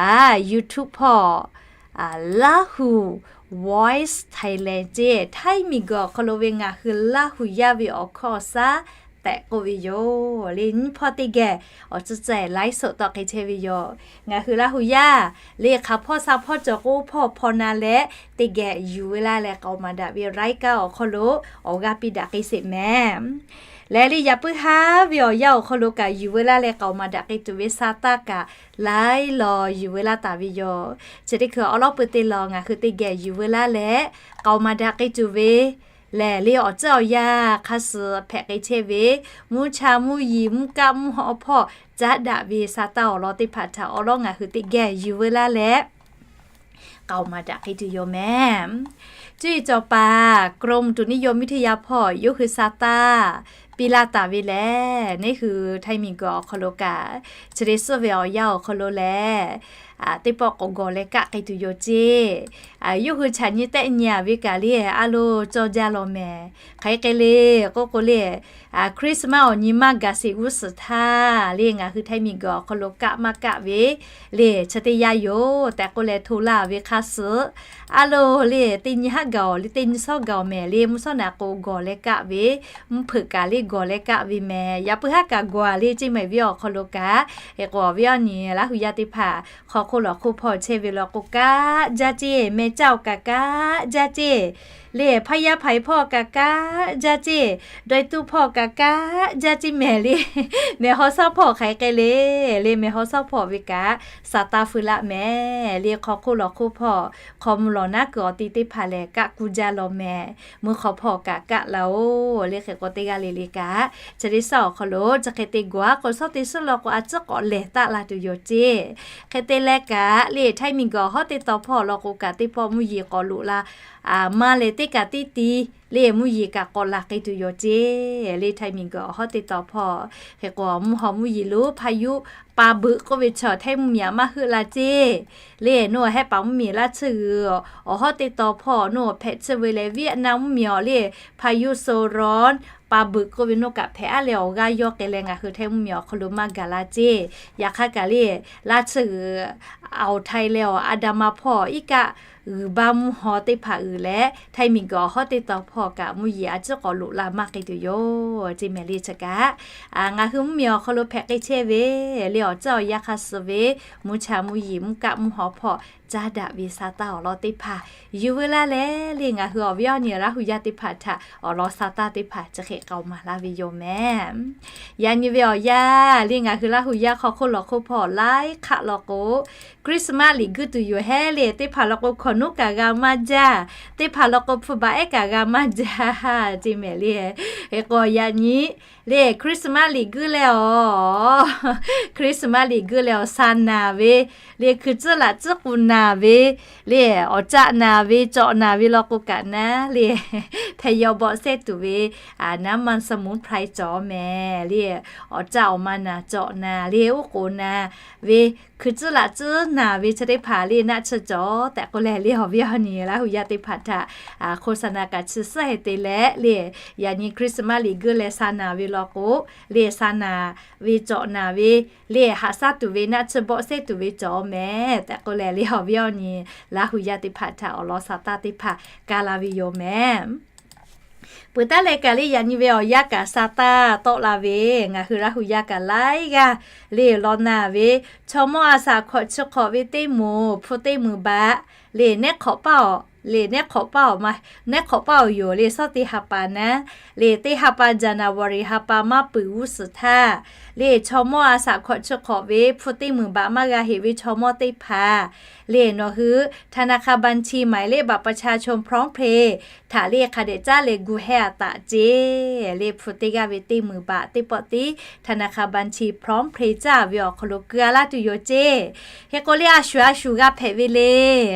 YouTube hpawˇ Laˇ hu Voice Thailand ceˇ, Htaiˇ miˬguiˬ awˬ hk'aw lo ve ngaˬ hui Laˇ hu yaˇ ve awˬ hkawˇ awˬ shaˉ tehꞈ k'oˆ ve yoˬ le. Nyiˇ hpawˇ teˇ geh awˬ tcuhˇ tcuhˇ laiˉ soꞈ tawˆ k'ai chehˇ ve yoˬ. Ngaˬ hui Laˇ hu yaˇ le, hk'aˬ hpawˇ sha hpawˇ cawˬ k'o, hpawˇ hpawˇ na leh teˇ geh yuˬ veu laˇ leh k'aoˍ maˍ daꞈ ve รายการ awˬ hk'aw lo awˬ g'aˇ piˇ daꞈ k'ai sheˍ mehˍ. Lehˬ le, yaꞈ puiˉ haˉ ve awˬ yanˇ awˬ hk'aw lo kaꞈ yuˬ veu laˇ leh k'aoˍ maˍ daꞈ k'ai tuˬ ve sa taˇ kaꞈ laiˉ law yuˬ veu laˇ taˍ ve yoˬ. Chi teˇ hkui awˬ lawˉ pui teˇ law ngaˬ hui teˇ geh yuˬ veu laˇ leh k'aoˍ maˍ daꞈ k'ai tuˬ ve lehˬ le, awˬ tcuhˇ awˬ yanˇ hk'a suh hpehꞈ k'ai chehˇ ve, mvuhˇ cha mvuhˇ yiˍ mvuhˇ kaˆ mvuhˇ haw hpawˇ caˉ daꞈ ve sa taˇ awˬ lawn teˇ hpaˍ htaꞈ awˬ lawˉ ngaˬ hui teˇ geh yuˬ veu laˇ leh k'aoˍ maˍ daꞈ k'ai tuˬ yoˬ mehˍ. Cuˇ yiˍ cawˬ paˍ กรมอุตุนิยมวิทยา hpawˇ yawˇ hui sa taˇ piˇ laˇ taˍ ve lehˬ, neˇ hui Htaiˇ miˬguiˬ awˬ hk'aw lo kaꞈ chi teˇ suhˉ ve awˬ yanˇ awˬ hk'aw lo lehˬ, teˇ pawˆ k'awꞈ gawˬ leh kaˆ k'ai tuˬ yoˬ ceˇ. Yawˇ hui chaꞈ nyi tehˆ nyi a ve kaꞈ le, a lo cawˇ jaˇ law mehˍ. Hk'aˬ hk'e le k'oˆ k'o le, Christmas awˬ nyi maˇ gaˬ sheˍ g'uˇ suhˍ htaˇ le, ngaˬ hui Htaiˇ miˬguiˬ awˬ hk'aw lo kaˆ maˇ kaˆ ve le, chi teˇ yanˇ yoˬ tehꞈ k'oˆ leh hto laˇ ve hk'a suh, a lo le, teˇ nyi haˉ gaˬ awˬ le, teˇ nyi shawˉ gaˬ awˬ mehˍ le, mvuhˇ shawˉ naꞈ k'o gawˬ leh kaˆ ve, mvuhˇ hpeuꞈ kaꞈ le gawˬ leh kaˆ ve mehˍ. Yaꞈ puiˉ haˉ kaꞈ gawˬ a le, ceˇ mehˍ viˉ awˬ hk'aw lo kaꞈ. Hk'e k'o, awˬ viˉ awˬ nyi Laˇ hu yaˇ teˇ hpaˍ hk'aw hk'oˆ lawˬ hk'oˆ hpawˇ chehˇ ve law k'o, kaˆ jaˇ ceˇ, meh caˇ awˬ kaꞈ kaˆ jaˇ ceˇ le, hpaˇ yaˇ hpaˍ hpawˇ kaꞈ kaˆ jaˇ ceˇ, dawˇ tuˇ hpawˇ kaꞈ kaˆ jaˇ ceˇ mehˍ le. Meh haw shawˉ hpawˇ hk'aˬ hk'e le, le meh haw shawˉ hpawˇ ve kaꞈ sa taˇ feu laˇ mehˍ le. Hk'aw hk'oˆ lawˬ hk'oˆ hpawˇ hk'aw mvuh lawˬ naˉ kuiˬ awˬ ti teˇ hpaˍ lehˬ kaˆ kuˇ jaˇ law mehˍ. Mvuhˇ hk'aw hpawˇ kaꞈ kaˆ laˇ oˬ le. Hk'e k'o, teˇ g'aˇ le le kaꞈ chi teˇ suhˉ awˬ hk'aw lo chi hk'e te gawˬ aˉ k'o, shawˉ teˇ suhˉ law k'o a tcuhˉ k'awꞈ lehˬ taˆ la tuˬ yoˬ ceˇ. Hk'e te leh kaꞈ le, Htaiˇ miˬguiˬ hawˉ teˇ taw hpawˇ law k'o kaꞈ, teˇ pawˆ mvuhˇ yeˬ k'awꞈ loꞈ la maˇ leh teˇ kaꞈ teˇ ti le mvuhˇ yeˬ kaꞈ k'awꞈ laˬ k'ai tuˬ yoˬ ceˇ. Le htaiˍ miˬguiˬ awˬ hawˉ teˇ taw hpawˇ hk'e k'o, mvuhˇ haw mvuhˇ yeˬ lonˉ hpaˇ yuˇ pa beuꞈ k'oˆ ve chaw htaiˇ mvuhˇmiˬ aꞈ maˇ heuˆ la ceˇ. Le nawˬ hehˉ paˍ mvuhˇmiˬ laˇ tsuhˇ g'uiˬ awˬ hawˉ teˇ taw hpawˇ nawˬ hpehꞈ tsuhˇ ve leh Vietnam mvuhˇmiˬ awˬ le hpaˇ yuˇ Soron pa beuꞈ k'oˆ ve nawˬ kaꞈ hpehꞈ aˉ leh awˬ g'aˇ yawˇ k'ai leh ngaˬ hui htaiˇ mvuhˇmiˬ awˬ hk'aw lo maˇ gaˬ la ceˇ. Yaꞈ hk'aˇ kaꞈ le laˇ tsuhˇ g'uiˬ awˬ htaiˇ leh awˬ a da ma hpawˇ iˉ kaˆ g'uiˬ baˆ mvuhˇ haw teˇ hpaˍ uiˍ leh htaiˇ miˬguiˬ awˬ hawˉ teˇ taw hpawˇ kaꞈ mvuhˇ yeˬ a ciˉ k'awꞈ loꞈ la maˇ k'ai tuˬ yoˬ ceˇ mehˍ le chi kaꞈ. Ngaˬ hui mvuhˇmiˬ awˬ hk'aw lo hpehꞈ k'ai chehˇ ve le awˬ caˇ awˬ yanˇ hk'a suh ve mvuhˇ cha mvuhˇ yeˬ mvuhˇ kaˆ mvuhˇ haw hpawˇ caˇ daꞈ ve sa taˇ awˬ lawn teˇ hpaˍ yuˬ veu laˇ leh le ngaˬ hui awˬ viˉ awˬ nyi Laˇ hu yaˇ teˇ hpaˍ htaꞈ awˬ lawn sa taˇ teˇ hpaˍ chi hk'e k'aoˍ maˍ laˇ ve yoˬ mehˍ. Yaꞈ nyi ve awˬ yanˇ le ngaˬ hui Laˇ hu yaˇ hk'aw hk'oˆ lawˬ hk'oˆ hpawˇ laiˉ hk'aˆ law k'o Christmas liꞈ guiˇ tuˬ yoˬ hehˉ le teˇ hpaˍ law k'o hkawnˍ nuˉ kaꞈ g'a maˇ jaˇ, teˇ hpaˍ law k'o hpu baꞈ ehˉ kaꞈ g'a maˇ jaˇ ceˇ mehˍ le. Hk'e k'o yaꞈ nyi le Christmas liꞈ guiˇ leh awˬ Christmas liꞈ guiˇ leh awˬ sa naˍ ve le hkui tcuhˉ laꞈ tcuhˉ k'u naˍ ve le awˬ caˆ naˍ ve cawꞈ naˍ ve law k'o kaꞈ naˉ le hpehꞈ yaw bawˆ sehˉ tuˬ ve naˉ maˇ saˍ muˉ hprae cawˬ mehˍ le awˬ caˆ awˬ ma naˍ cawꞈ naˍ le uˉ k'oˍ naˍ ve hkui tcuhˉ laꞈ tcuhˉ naˍ ve chi teˇ hpaˍ le naˆ tsuhˇ cawˬ tehꞈ k'oˆ leh le awˬ viˉ awˬ nyi Laˇ hu yaˇ teˇ hpaˍ htaꞈ hk'o sa naˍ kaꞈ chi suhˉ heh te leh le yaꞈ nyi Christmas liꞈ guiˇ leh sa naˍ ve law k'o le sa naˍ ve cawꞈ naˍ ve le haꞈ shaˉ tuˬ ve naˆ tsuhˇ bawˆ sehˉ tuˬ ve cawˬ mehˍ tehꞈ k'oˆ leh le awˬ viˉ awˬ nyi Laˇ hu yaˇ teˇ hpaˍ htaꞈ awˬ lawn sa taˇ teˇ hpaˍ ka la ve yoˬ mehˍ. Peuˬ taˉ leh kaꞈ le yaꞈ nyi ve awˬ yanˇ kaꞈ sa taˇ tawˆ la ve, ngaˬ hui Laˇ hu yaˇ kaꞈ laiˉ g'aˇ le law naˍ ve, chaw mawˇ a saꞈ hkawꞈ chi hk'awꞈ ve teˇ moˍ hpu teˇ muiˬ baꞈ le nehˉ hk'awꞈ paˇ awˬ le nehˉ hk'awꞈ paˇ awˬ ma, nehˉ hk'awꞈ paˇ awˬ yoˬ le suhˉ teˇ ha pa naˉ le teˇ ha pa January ha pa maˇ peuˬ g'uˇ suhˍ htaˇ le chaw mawˇ a saꞈ hkawꞈ chi hk'awꞈ ve hpu teˇ muiˬ baꞈ maˇ g'a heꞈ ve chaw mawˇ teˇ hpaˍ le nawˬ hui ธนาคารบัญชี หมายเลขบัตรประชาชน พร้อมเพย์ htaꞈ le hk'a dehꞈ caˉ leh gu hehˇ a taꞈ ceˇ le hpu teˇ g'aˇ ve teˇ muiˬ baꞈ teˇ pawˆ tiˉ ธนาคารบัญชี พร้อมเพย์ caˇ ve awˬ hk'aw lo keu a laˇ tuˬ yoˬ ceˇ. Hk'e k'o le a shuˍ a shuˍ g'a hpehꞈ ve le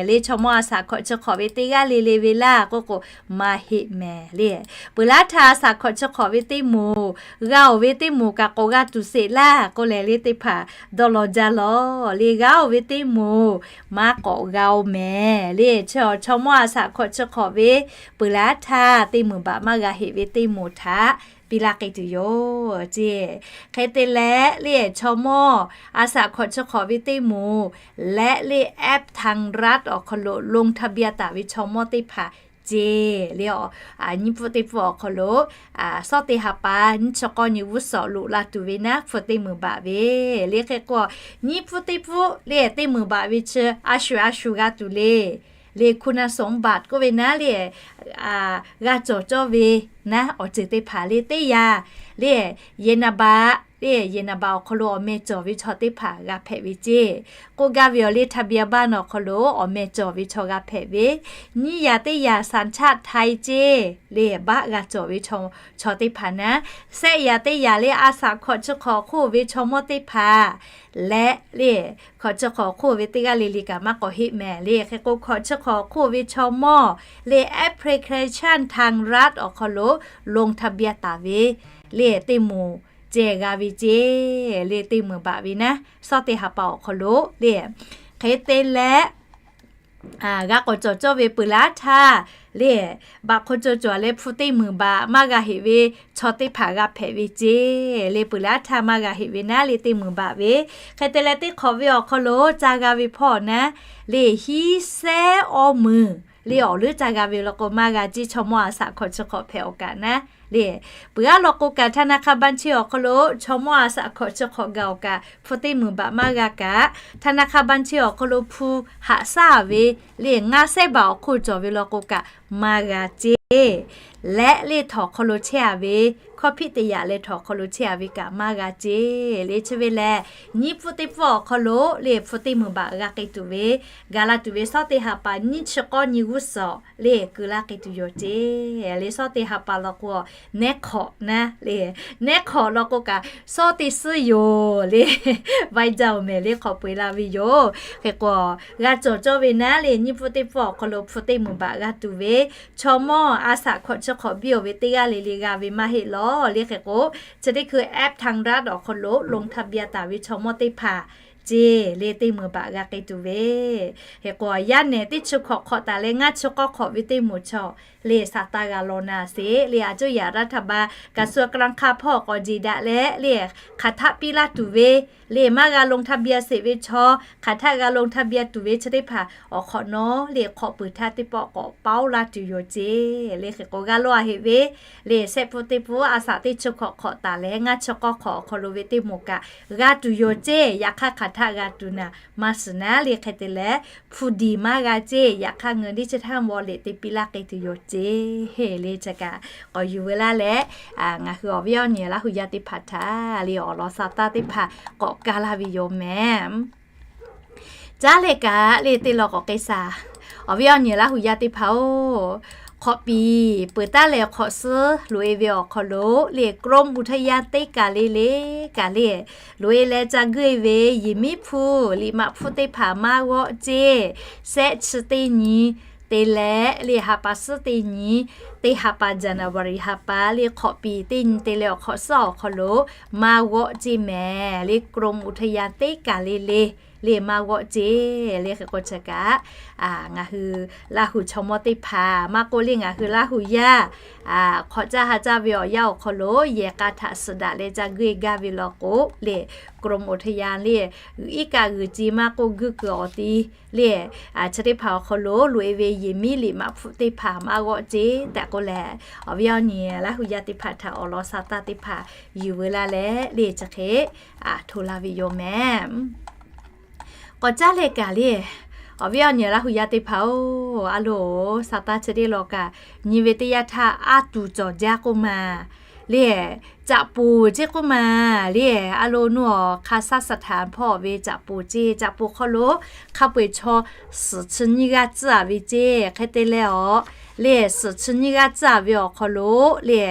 le chaw mawˇ a saꞈ hkawꞈ chi hk'awꞈ ve teˇ g'aˇ le le ve laˇ k'oˆ k'o maˇ heˆ mehˍ le. Peuˬ laˇ htaˇ a saꞈ hkawꞈ chi hk'awꞈ ve teˇ moˍ g'a oˬ ve teˇ moˍ kaꞈ k'awꞈ g'a tuˬ sheˍ laˇ k'oˆ leh le teˇ hpaˍ dawˇ law jaˇ lawˬ le g'a oˬ ve teˇ moˍ maˇ k'awꞈ g'a oˬ mehˍ le. Chi chaw mawˇ a saꞈ hkawꞈ chi hk'awꞈ ve peuˬ laˇ htaˇ teˇ muiˬ baꞈ maˇ g'a heꞈ ve teˇ moˍ htaꞈ piˇ laˇ k'ai tuˬ yoˬ ceˇ. Hk'e te leh le chaw mawˇ a saꞈ hkawꞈ chi hk'awꞈ ve teˇ moˍ leh le แอปธรรมรัฐ awˬ hk'aw lo ลงทะเบียน taˍ ve chaw mawˇ teˇ hpaˍ ceˇ le nyiˇ pfuhˆ teˇ pfuhˆ awˬ hk'aw lo suhˉ teˇ ha pa nyiˇ chi k'awˇ nyi g'uˇ suhˍ loꞈ la tuˬ ve naˉ hpu teˇ muiˬ baꞈ ve le hk'e k'o nyiˇ pfuhˆ teˇ pfuhˆ le teˇ muiˬ baꞈ ve chi a shuˍ a shuˍ g'a tuˬ le le คุณสมบัติ k'oˆ ve naˉ le g'a cawˬ cawˇ ve naˉ awˬ ceuˬ teˇ hpaˍ le teˇ yanˇ le ยานบัตร le ยานบัตร awˬ hk'aw lo awˬ meh cawˬ ve chaw teˇ hpaˍ g'a hpehꞈ ve ceˇ. K'oˆ gaˇ ve awˬ le ทะเบียนบ้าน awˬ hk'aw lo awˬ meh cawˬ ve chaw g'a hpehꞈ ve, nyiˇ yanˇ teˇ yanˇ สัญชาติไทย ceˇ le baˆ g'a cawˬ ve chaw teˇ hpaˍ naˉ, sehˆ yanˇ teˇ yanˇ le a saꞈ hkawꞈ chi hk'awꞈ hk'oˆ ve chaw mawˇ teˇ hpaˍ leh le hkawꞈ chi hk'awꞈ hk'oˆ ve teˇ g'aˇ le le kaꞈ maˇ k'awꞈ heˆ mehˍ le. Hk'e k'o hkawꞈ chi hk'awꞈ hk'oˆ ve chaw mawˇ le แอปพลิเคชัน ไทยรัฐ awˬ hk'aw lo ลงทะเบียน taˍ ve le teˇ moˍ ceh g'a ve ceˇ le teˇ muiˬ baꞈ ve naˉ suhˉ teˇ ha pa awˬ hk'aw lo le. Hk'e te leh g'a k'awꞈ cawˬ cawˇ ve peuˬ laˇ htaˇ le baꞈ hk'aw cawˬ cawˬ leh hpu teˇ muiˬ baꞈ maˇ g'a heꞈ ve chaw teˇ hpaˍ g'a hpehꞈ ve ceˇ le peuˬ laˇ htaˇ maˇ g'a heꞈ ve naˉ le teˇ muiˬ baꞈ ve. Hk'e te leh teˇ hk'awꞈ ve awˬ hk'aw lo ca g'a ve hpawˇ naˉ le hiˉ sehˉ awˇ meuˍ le awˬ leuˉ ca g'a ve law k'o maˇ g'a ceˇ chaw mawˇ a saꞈ hkawꞈ chi hk'awꞈ hpehꞈ awˬ kaꞈ naˉ le. Peuˬ aˉ law k'o kaꞈ ธนาคารบัญชี awˬ hk'aw lo chaw mawˇ a saꞈ hkawꞈ chi hk'awꞈ gaˬ awˬ kaꞈ hpu teˇ muiˬ baꞈ maˇ g'a kaꞈ ธนาคารบัญชี awˬ hk'aw lo hpu haꞈ shaˉ ve le ngaˇ sehˉ baˬ awˬ hk'oˆ cawˬ ve law k'o kaꞈ maˇ g'a ceˇ. Leh le htawnˍ hk'aw lo chehˇ a ve hkawˇ hpiˆ teˇ yaꞈ leh htawnˍ hk'aw lo chehˇ a ve kaꞈ maˇ g'a ceˇ le chi ve lehˬ nyiˇ pfuhˆ teˇ pfuhˆ awˬ hk'aw lo le hpu teˇ muiˬ baꞈ g'a k'ai tuˬ ve gaˬ la tuˬ ve suhˉ teˇ ha pa nyiˇ chi k'awˇ nyi g'uˇ suhˍ le keu laˇ k'ai tuˬ yoˬ ceˇ le suhˉ teˇ ha pa law k'o nehˉ hk'awꞈ naˉ le nehˉ hk'awꞈ law k'o kaꞈ suhˉ teˇ suhˉ yoˬ le vaiˇ jaˇ oˬ mehˍ le hk'awꞈ peu eˬ la ve yoˬ. Hk'e k'o g'a cawˬ cawˇ ve naˉ le nyiˇ pfuhˆ teˇ pfuhˆ awˬ hk'aw lo hpu teˇ muiˬ baꞈ g'a tuˬ ve Chaw mawˇ a shaꞈ hkawꞈ chi hk'awꞈ biˇ-oˬ ve teˇ g'aˇ le le g'a ve maˇ heˆ lawˬ. Le hk'e k'o, chi teˇ hkui แอปทางรัฐ awˬ hk'aw lo ลงทะเบียน taˍ ve chaw mawˇ teˇ hpaˍ ceˇ le teˇ meunˍ baꞈ g'a k'ai tuˬ ve. Hk'e k'o, yaˇ nehˬ teˇ chi hkawꞈ hk'awꞈ taˍ leh ngaˇ chi k'awˇ hk'awꞈ ve teˇ moˍ chaw le saˍ taˇ g'a law na sheˍ le. A cuˇ yaꞈ รัฐบาล กระทรวงการคลัง hpawˇ k'awꞈ jeˬ daꞈ leh le hk'aˬ htaˆ piˇ laˇ tuˬ ve le maˇ g'a ลงทะเบียน sheˍ ve chaw, hk'aˬ htaˆ g'a ลงทะเบียน tuˬ ve chi teˇ hpaˍ awˬ hk'awꞈ nawˉ le hk'awꞈ peuˬ htaˇ teˇ pawˆ k'awꞈ paoˇ laˇ tuˬ yoˬ ceˇ. Le hk'e k'o, g'a law a heˆ ve le shehˆ pfuhˇ teˇ pfuhˇ a shaꞈ teˇ chi hkawꞈ hk'awꞈ taˍ leh ngaˇ chi k'awˇ hk'awꞈ awˬ hk'aw lo ve teˇ moˍ kaꞈ g'a tuˬ yoˬ ceˇ. Yaꞈ hk'aˇ hk'aˬ htaˆ g'a tuˬ naˍ maˇ shiˍ naˉ le. Hk'e te leh, hpu diˬ maˇ g'a ceˇ. Yaꞈ hk'aˇ ngeu ดิจิทัลวอลเล็ต te piˇ laˇ k'ai tuˬ yoˬ ceˇ le. Chi kaꞈ k'awꞈ yuˬ veu laˇ leh, ngaˬ hui awˬ viˉ awˬ nyi Laˇ hu yaˇ teˇ hpaˍ htaꞈ le awˬ lawn sha taˇ teˇ hpaˍ k'awꞈ kaˇ laˇ ve yoˬ mehˍ. Caˉ leh kaꞈ le teˇ law k'awꞈ k'ai shaˍ. Awˬ viˉ awˬ nyi Laˇ hu yaˇ teˇ hpaˍ-oˬ, hk'awꞈ piˍ peuˬ taˉ leh hk'awꞈ suhˉ loꞈ-e ve awˬ hk'aw lo le กรมอุทยาน teˇ kaˬ le le kaꞈ le loꞈ-e leh ca guˇ-e ve yehˬ miˉ hpu, liꞈ maꞈ hpfuhˇ teˇ hpaˍ maˇ g'awˆ ceˇ. Shehˆ chi teˇ nyi te leh le ha pa suhˉ teˇ nyi, teˇ ha pa January ha pa le hk'awꞈ piˍ teˇ nyi te leh awˬ hk'awꞈ suhˉ awˬ hk'aw lo maˇ g'awˆ ceˇ mehˍ. Le กรมอุทยาน teˇ kaˬ le le le maˇ g'awˆ ceˇ. Le hk'e k'o chi kaꞈ ngaˬ hui Laˇ hu chaw mawˇ teˇ hpaˍ maˇ k'oˆ le ngaˬ hui Laˇ hu yaˇ hk'awꞈ caˇ ha caˇ ve awˬ yanˇ awˬ hk'aw lo yehˬ k'a htaꞈ suhˍ daꞈ leh ca guˇ-e gaˇ ve law k'o le กรมอุทยาน le g'uiˬ iˉ kaˆ g'uiˬ ce maˇ k'oˆ guˇ kuiˬ awˬ ti le chi teˇ hpaˍ awˬ hk'aw lo loꞈ-e ve yehˬ miˉ liꞈ maꞈ hpfuhˇ teˇ hpaˍ maˇ g'awˆ ceˇ tehꞈ k'oˆ leh, awˬ viˉ awˬ nyi Laˇ hu yaˇ teˇ hpaˍ htaꞈ awˬ lawn sha taˇ teˇ hpaˍ yuˬ veu laˇ leh le chi hk'e hto la ve yoˬ mehˍ. K'awꞈ caˉ leh kaꞈ le, awˬ viˉ awˬ nyi Laˇ hu yaˇ teˇ hpaˍ-oˬ, a loˬ, sha taˇ chi teˇ law kaꞈ nyi ve teˇ yanˇ htaˇ a tuˬ cawˬ jaˇ k'oˆ ma le, caꞈ poˍ ceˇ k'oˆ ma le, a loˬ nuˇ awˬ Kazakhstan hpawˇ ve caꞈ poˍ ceˇ. Caꞈ poˍ hk'aw lo hk'a peu-eˬ chaw suhˍ chi nyiˇ g'aˇ tcuhˉ-a ve ceˇ. Hk'e te leh awˬ le suhˍ chi nyiˇ g'aˇ tcuhˉ-a ve awˬ hk'aw lo le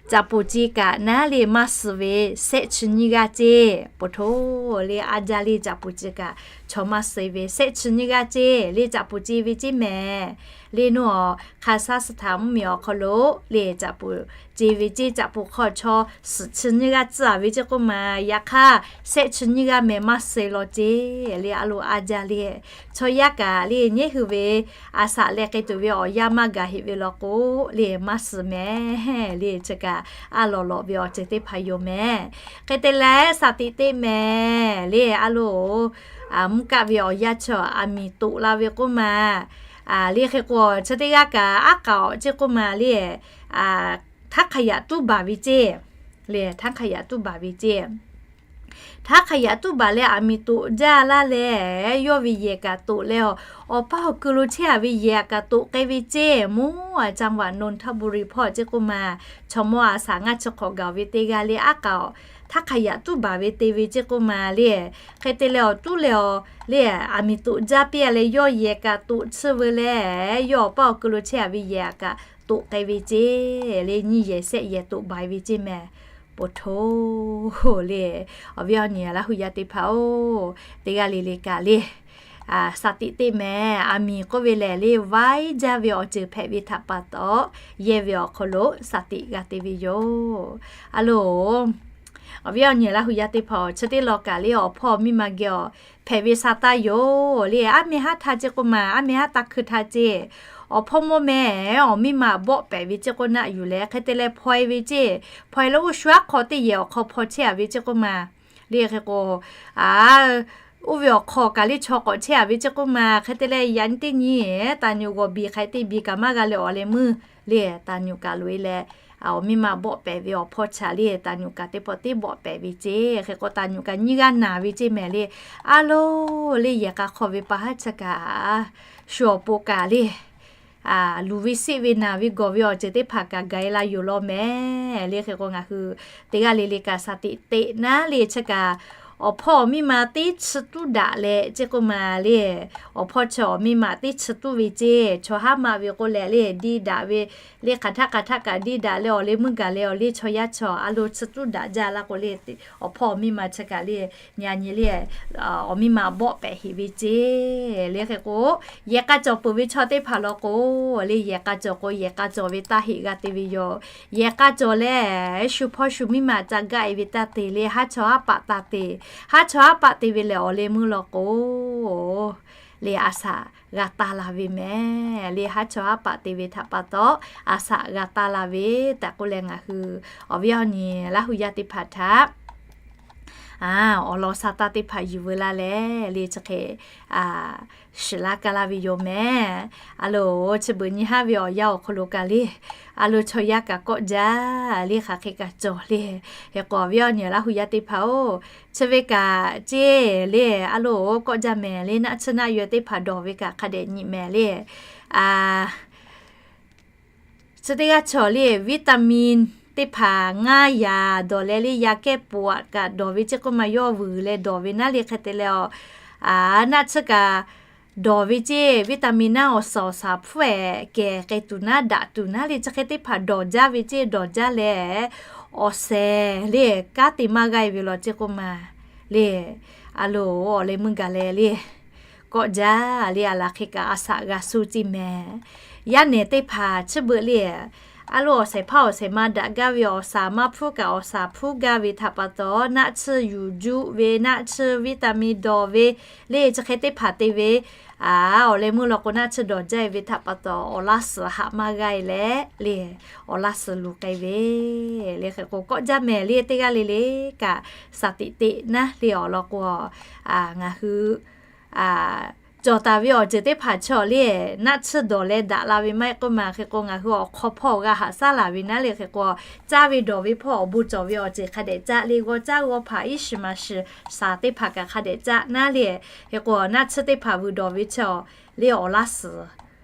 caꞈ poˍ ce kaꞈ naˉ le maˇ suh ve shehˆ chi nyiˇ g'aˇ ceˇ. Poˬ htoˇ le a jaˇ le caꞈ poˍ ce kaꞈ chaw maˇ suh ve shehˆ chi nyiˇ g'aˇ ceˇ. Le caꞈ poˍ ce ve ceˇ mehˍ. Le nuˇ awˬ Kazakhstan mvuhˇmiˬ awˬ hk'aw lo le caꞈ poˍ ce ve ceˇ. Caꞈ poˍ hk'aw chaw suhˍ chi nyiˇ g'aˇ tcuhˉ-a ve ceˇ k'oˆ ma. Yaꞈ hk'aˇ shehˆ chi nyiˇ g'aˇ mehˍ maˇ suh law ceˇ. Le a loˬ a jaˇ le chaw yaˇ kaꞈ le nyiˉ hui ve a shaꞈ leh k'ai tuˬ ve awˬ yanˇ maˇ gaˬ heˆ ve law k'o le maˇ suh mehˍ. Le chi kaꞈ a lawˬ lawꞈ ve awˬ ceuˬ teˇ hpaˍ yoˬ mehˍ. Hk'e te leh shaˍ tiꞈ teˇ mehˍ le a loˬ mvuhˇ kaˆ ve awˬ yanˇ chi aˬ miˍ toꞈ la ve k'oˆ ma. Le hk'e k'o chi teˇ g'aˇ kaꞈ aˉ k'aꞈ awˬ ceˇ k'oˆ ma le, htaˇ hk'a yaꞈ tuˉ baˬ ve ceˇ. Le htaˇ hk'a yaꞈ tuˉ baˬ ve ceˇ. Htaˇ hk'a yaꞈ tuˉ baˬ leh aˬ miˍ toꞈ jaˇ laˇ leh, yawˇ ve yehˬ kaꞈ toꞈ leh, awˬ paˇ awˬ keu lo chehˇ-a ve yehˬ kaꞈ toꞈ k'ai ve ceˇ. Mvuhˇ a caˇ vaꞈ นนทบุรี hpawˇ ceˇ k'oˆ ma, chaw mawˇ a shaꞈ ngaˇ chi hk'awꞈ gaˬ ve teˇ g'aˇ le aˉ k'aꞈ awˬ htaˇ hk'a yaꞈ tuˉ baˬ ve te ve ceˇ k'oˆ ma le. Hk'e te leh awˬ tuˉ leh awˬ le aˬ miˍ toꞈ jaˇ piˇ-a leh yawˇ yehˬ kaꞈ toꞈ tsuhˇ ve leh, yawˇ awˬ paˇ awˬ keu lo chehˇ-a ve yehˬ kaꞈ toꞈ k'ai ve ceˇ. Le nyiˇ yehˬ shehˆ yehˬ toꞈ baˬ ve ceˇ mehˍ. Poˬ htoˇ le, awˬ viˉ awˬ nyi Laˇ hu yaˇ teˇ hpaˍ-oˬ, teˇ g'aˇ le le kaꞈ le shaˍ tiꞈ teˇ mehˍ. Aˬ miˍ k'oˆ ve lehˬ le vaiˉ jaˇ ve awˬ ceuˬ hpehꞈ ve htaꞈ pa taw, yehˇ ve awˬ hk'aw lo shaˍ tiꞈ g'a te ve yoˬ. A loˬ, awˬ viˉ awˬ nyi Laˇ hu yaˇ teˇ hpaˍ-oˬ, chi teˇ law kaꞈ le awˬ hpawˇ miˇ ma geh awˬ hpehꞈ ve sha taˇ yoˬ le. Aˉ meh haˉ htaˇ ceˇ k'oˆ ma, aˉ meh haˉ taˇ hkui htaˇ ceˇ, awˬ hpawˇ mawˇ meh awˬ miˇ ma bawˆ pehˍ ve ceˇ k'oˆ naˆ yuˬ leh hk'e te leh hpaw-e ve ceˇ. Hpaw-e leh oˇ shu aˉ hk'aw teˇ yehˬ awˬ hk'aw hpaw chehˇ-a ve ceˇ k'oˆ ma. Le hk'e k'o, a oˇ ve awˬ hk'aw kaꞈ le chaw k'awꞈ chehˇ-a ve ceˇ k'oˆ ma. Hk'e te leh yaꞈ nyi teˇ nyi taˍ nyuꞈ g'awˬ biˬ hk'aˬ hk'e te biˬ kaꞈ maˇ g'a leh awˬ leh meuˇ le taˍ nyuꞈ kaꞈ loꞈ-e leh, awˬ miˇ ma bawˆ pehˍ ve awˬ hpawˇ chaꞈ le taˍ nyuꞈ kaꞈ teˇ pawˆ teˇ bawˆ pehˍ ve ceˇ. Hk'e k'o taˍ nyuꞈ kaꞈ nyiˇ g'aˇ naˬ ve ceˇ mehˍ le. A loˬ le yehˬ k'a hk'aw ve pa haˉ chi kaꞈ shu awˬ pon kaꞈ le luˬ ve seˆ ve naˬ ve gawˬ ve awˬ ceuˬ teˇ hpaˍ kaꞈ gaˬ-e la yoˬ law mehˍ. Le hk'e k'o ngaˬ hui teˇ g'aˇ le le kaꞈ shaˍ tiꞈ teꞈ naˉ le chi kaꞈ awˬ hpawˇ awˬ miˇ ma teˇ chi tuˉ daꞈ leh ceˇ k'oˆ ma le. Awˬ hpawˇ chi awˬ miˇ ma teˇ chi tuˉ ve ceˇ, chaw haˉ maˆ ve k'o leh le, diˇ daꞈ ve le, hk'aˬ htaˆ hk'aˬ htaˆ kaꞈ diˇ daꞈ leh awˬ leh meuˇ gaˬ leh awˬ le chaw yaˇ chi a lo chi tuˉ daꞈ jaˇ la k'o le, awˬ hpawˇ awˬ miˇ ma chi kaꞈ le, nyi nyi le, awˬ miˇ ma bawˆ pehꞈ heˍ ve ceˇ le. Hk'e k'o, yehˬ k'a cawˬ peuˬ ve chaw teˇ hpaˍ law k'o le, yehˬ k'a cawˬ k'o yehˬ k'a cawˬ ve taˇ heꞈ g'a te ve yoˬ. Yehˬ k'a cawˬ leh shu hpawˇ shu miˇ ma ca gaˆ e ve taˇ te le, haˉ chaw haˉ paˆ taˇ te. Haˉ chaw haˉ paˆ te ve lehˬ awˬ leh meuˇ law k'o le, a shaꞈ g'a taˇ la ve mehˍ le. Haˉ chaw haˉ paˆ te ve htaꞈ pa taw, a shaꞈ g'a taˇ la ve tehꞈ k'oˆ leh, ngaˬ hui awˬ viˉ awˬ nyi Laˇ hu yaˇ teˇ hpaˍ htaꞈ awˬ lawn sha taˇ teˇ hpaˍ yuˬ veu laˇ leh le, chi hk'e shiˍ laˇ kaˇ laˇ ve yoˬ mehˍ. A loˍ, chi beuꞈ nyi haˉ ve awˬ yanˇ awˬ hk'aw lo kaꞈ le, a lo chaw yaˇ kaꞈ kawˆ jaˇ le, hk'aˬ hk'e kaꞈ cawˬ le. Hk'e k'o awˬ viˉ awˬ nyi Laˇ hu yaˇ teˇ hpaˍ-oˬ, chi ve kaꞈ ceˇ le, a lo kawˆ jaˇ mehˍ le. Naˆ tsuhˇ naˆ yaweh teˇ hpaˍ dawˬ ve kaꞈ hk'a dehꞈ nyi mehˍ le. Chi teˇ g'aˇ cawˬ le, vitamin teˇ hpaˍ ngaˇ yaꞈ dawˬ leh le, yaˇ kehˉ poꞈ aꞈ kaꞈ dawˬ ve ceˇ k'oˆ ma, yawˇ vuiˬ leh dawˬ ve naˉ le. Hk'e te leh a, naˆ tsuhˇ kaꞈ dawˬ ve ceˇ, vitamin naˉ awˬ suhˍ awˬ shaˍ hpfuhˇ ehˍ kehˬ k'ai tuˬ naˉ daꞈ tuˬ naˉ le, chi hk'e teˇ hpaˍ dawˬ jaˇ ve ceˇ. Dawˬ jaˇ leh awˬ shehˍ le, kanˉ te maˇ g'aˇ e ve law ceˇ k'oˆ ma le. A lo, awˬ leh meuˇ gaˬ leh le, kawˆ jaˇ le, a laˬ hk'e kaꞈ a shaꞈ g'a suh ceˇ mehˍ. Yaˇ nehˬ teˇ hpaˍ chi beuꞈ le, a lo awˬ shehˍ hpaˇ awˬ shehˍ ma daꞈ gaˇ ve, awˬ shaˍ maˇ hpfuhˇ kaꞈ awˬ shaˍ hpfuhˇ gaˇ ve htaꞈ pa taw, naˆ tsuhˇ yuˬ juˆ ve, naˆ tsuhˇ vitamin dawˬ ve le, chi hk'e teˇ hpaˍ te ve, a, awˬ leh meuˇ law k'o naˆ tsuhˇ dawˬ jaˇ e ve htaꞈ pa taw, awˬ laˇ suhˍ haꞈ maˇ g'aˇ e leh le, awˬ laˇ suhˍ luˬ k'ai ve le. Hk'e k'o kawˆ jaˇ mehˍ le, teˇ g'aˇ le le kaꞈ shaˍ tiꞈ teꞈ naˉ le. Awˬ lawn k'o, ngaˬ hui cawˬ taˍ ve awˬ ceuˬ teˇ hpaˍ chaw le, naˆ tsuhˇ dawˬ leh daꞈ la ve maˇ heˆ k'oˆ ma. Hk'e k'o ngaˬ hui awˬ hk'aw hpawˇ g'a haꞈ shaˉ laˬ ve naˉ le. Hk'e k'o caˇ ve dawˬ ve hpawˇ awˬ bon cawˬ ve awˬ ceuˬ hk'a dehꞈ caˇ le, g'aw caˇ g'aw hpaˍ iˉ shiˍ maˍ shiˍ shaˍ teˇ hpaˍ kaꞈ hk'a dehꞈ caˇ naˉ le. Hk'e k'o naˆ tsuhˇ teˇ hpaˍ vuiˬ dawˬ ve chaw le awˬ laˇ suhˍ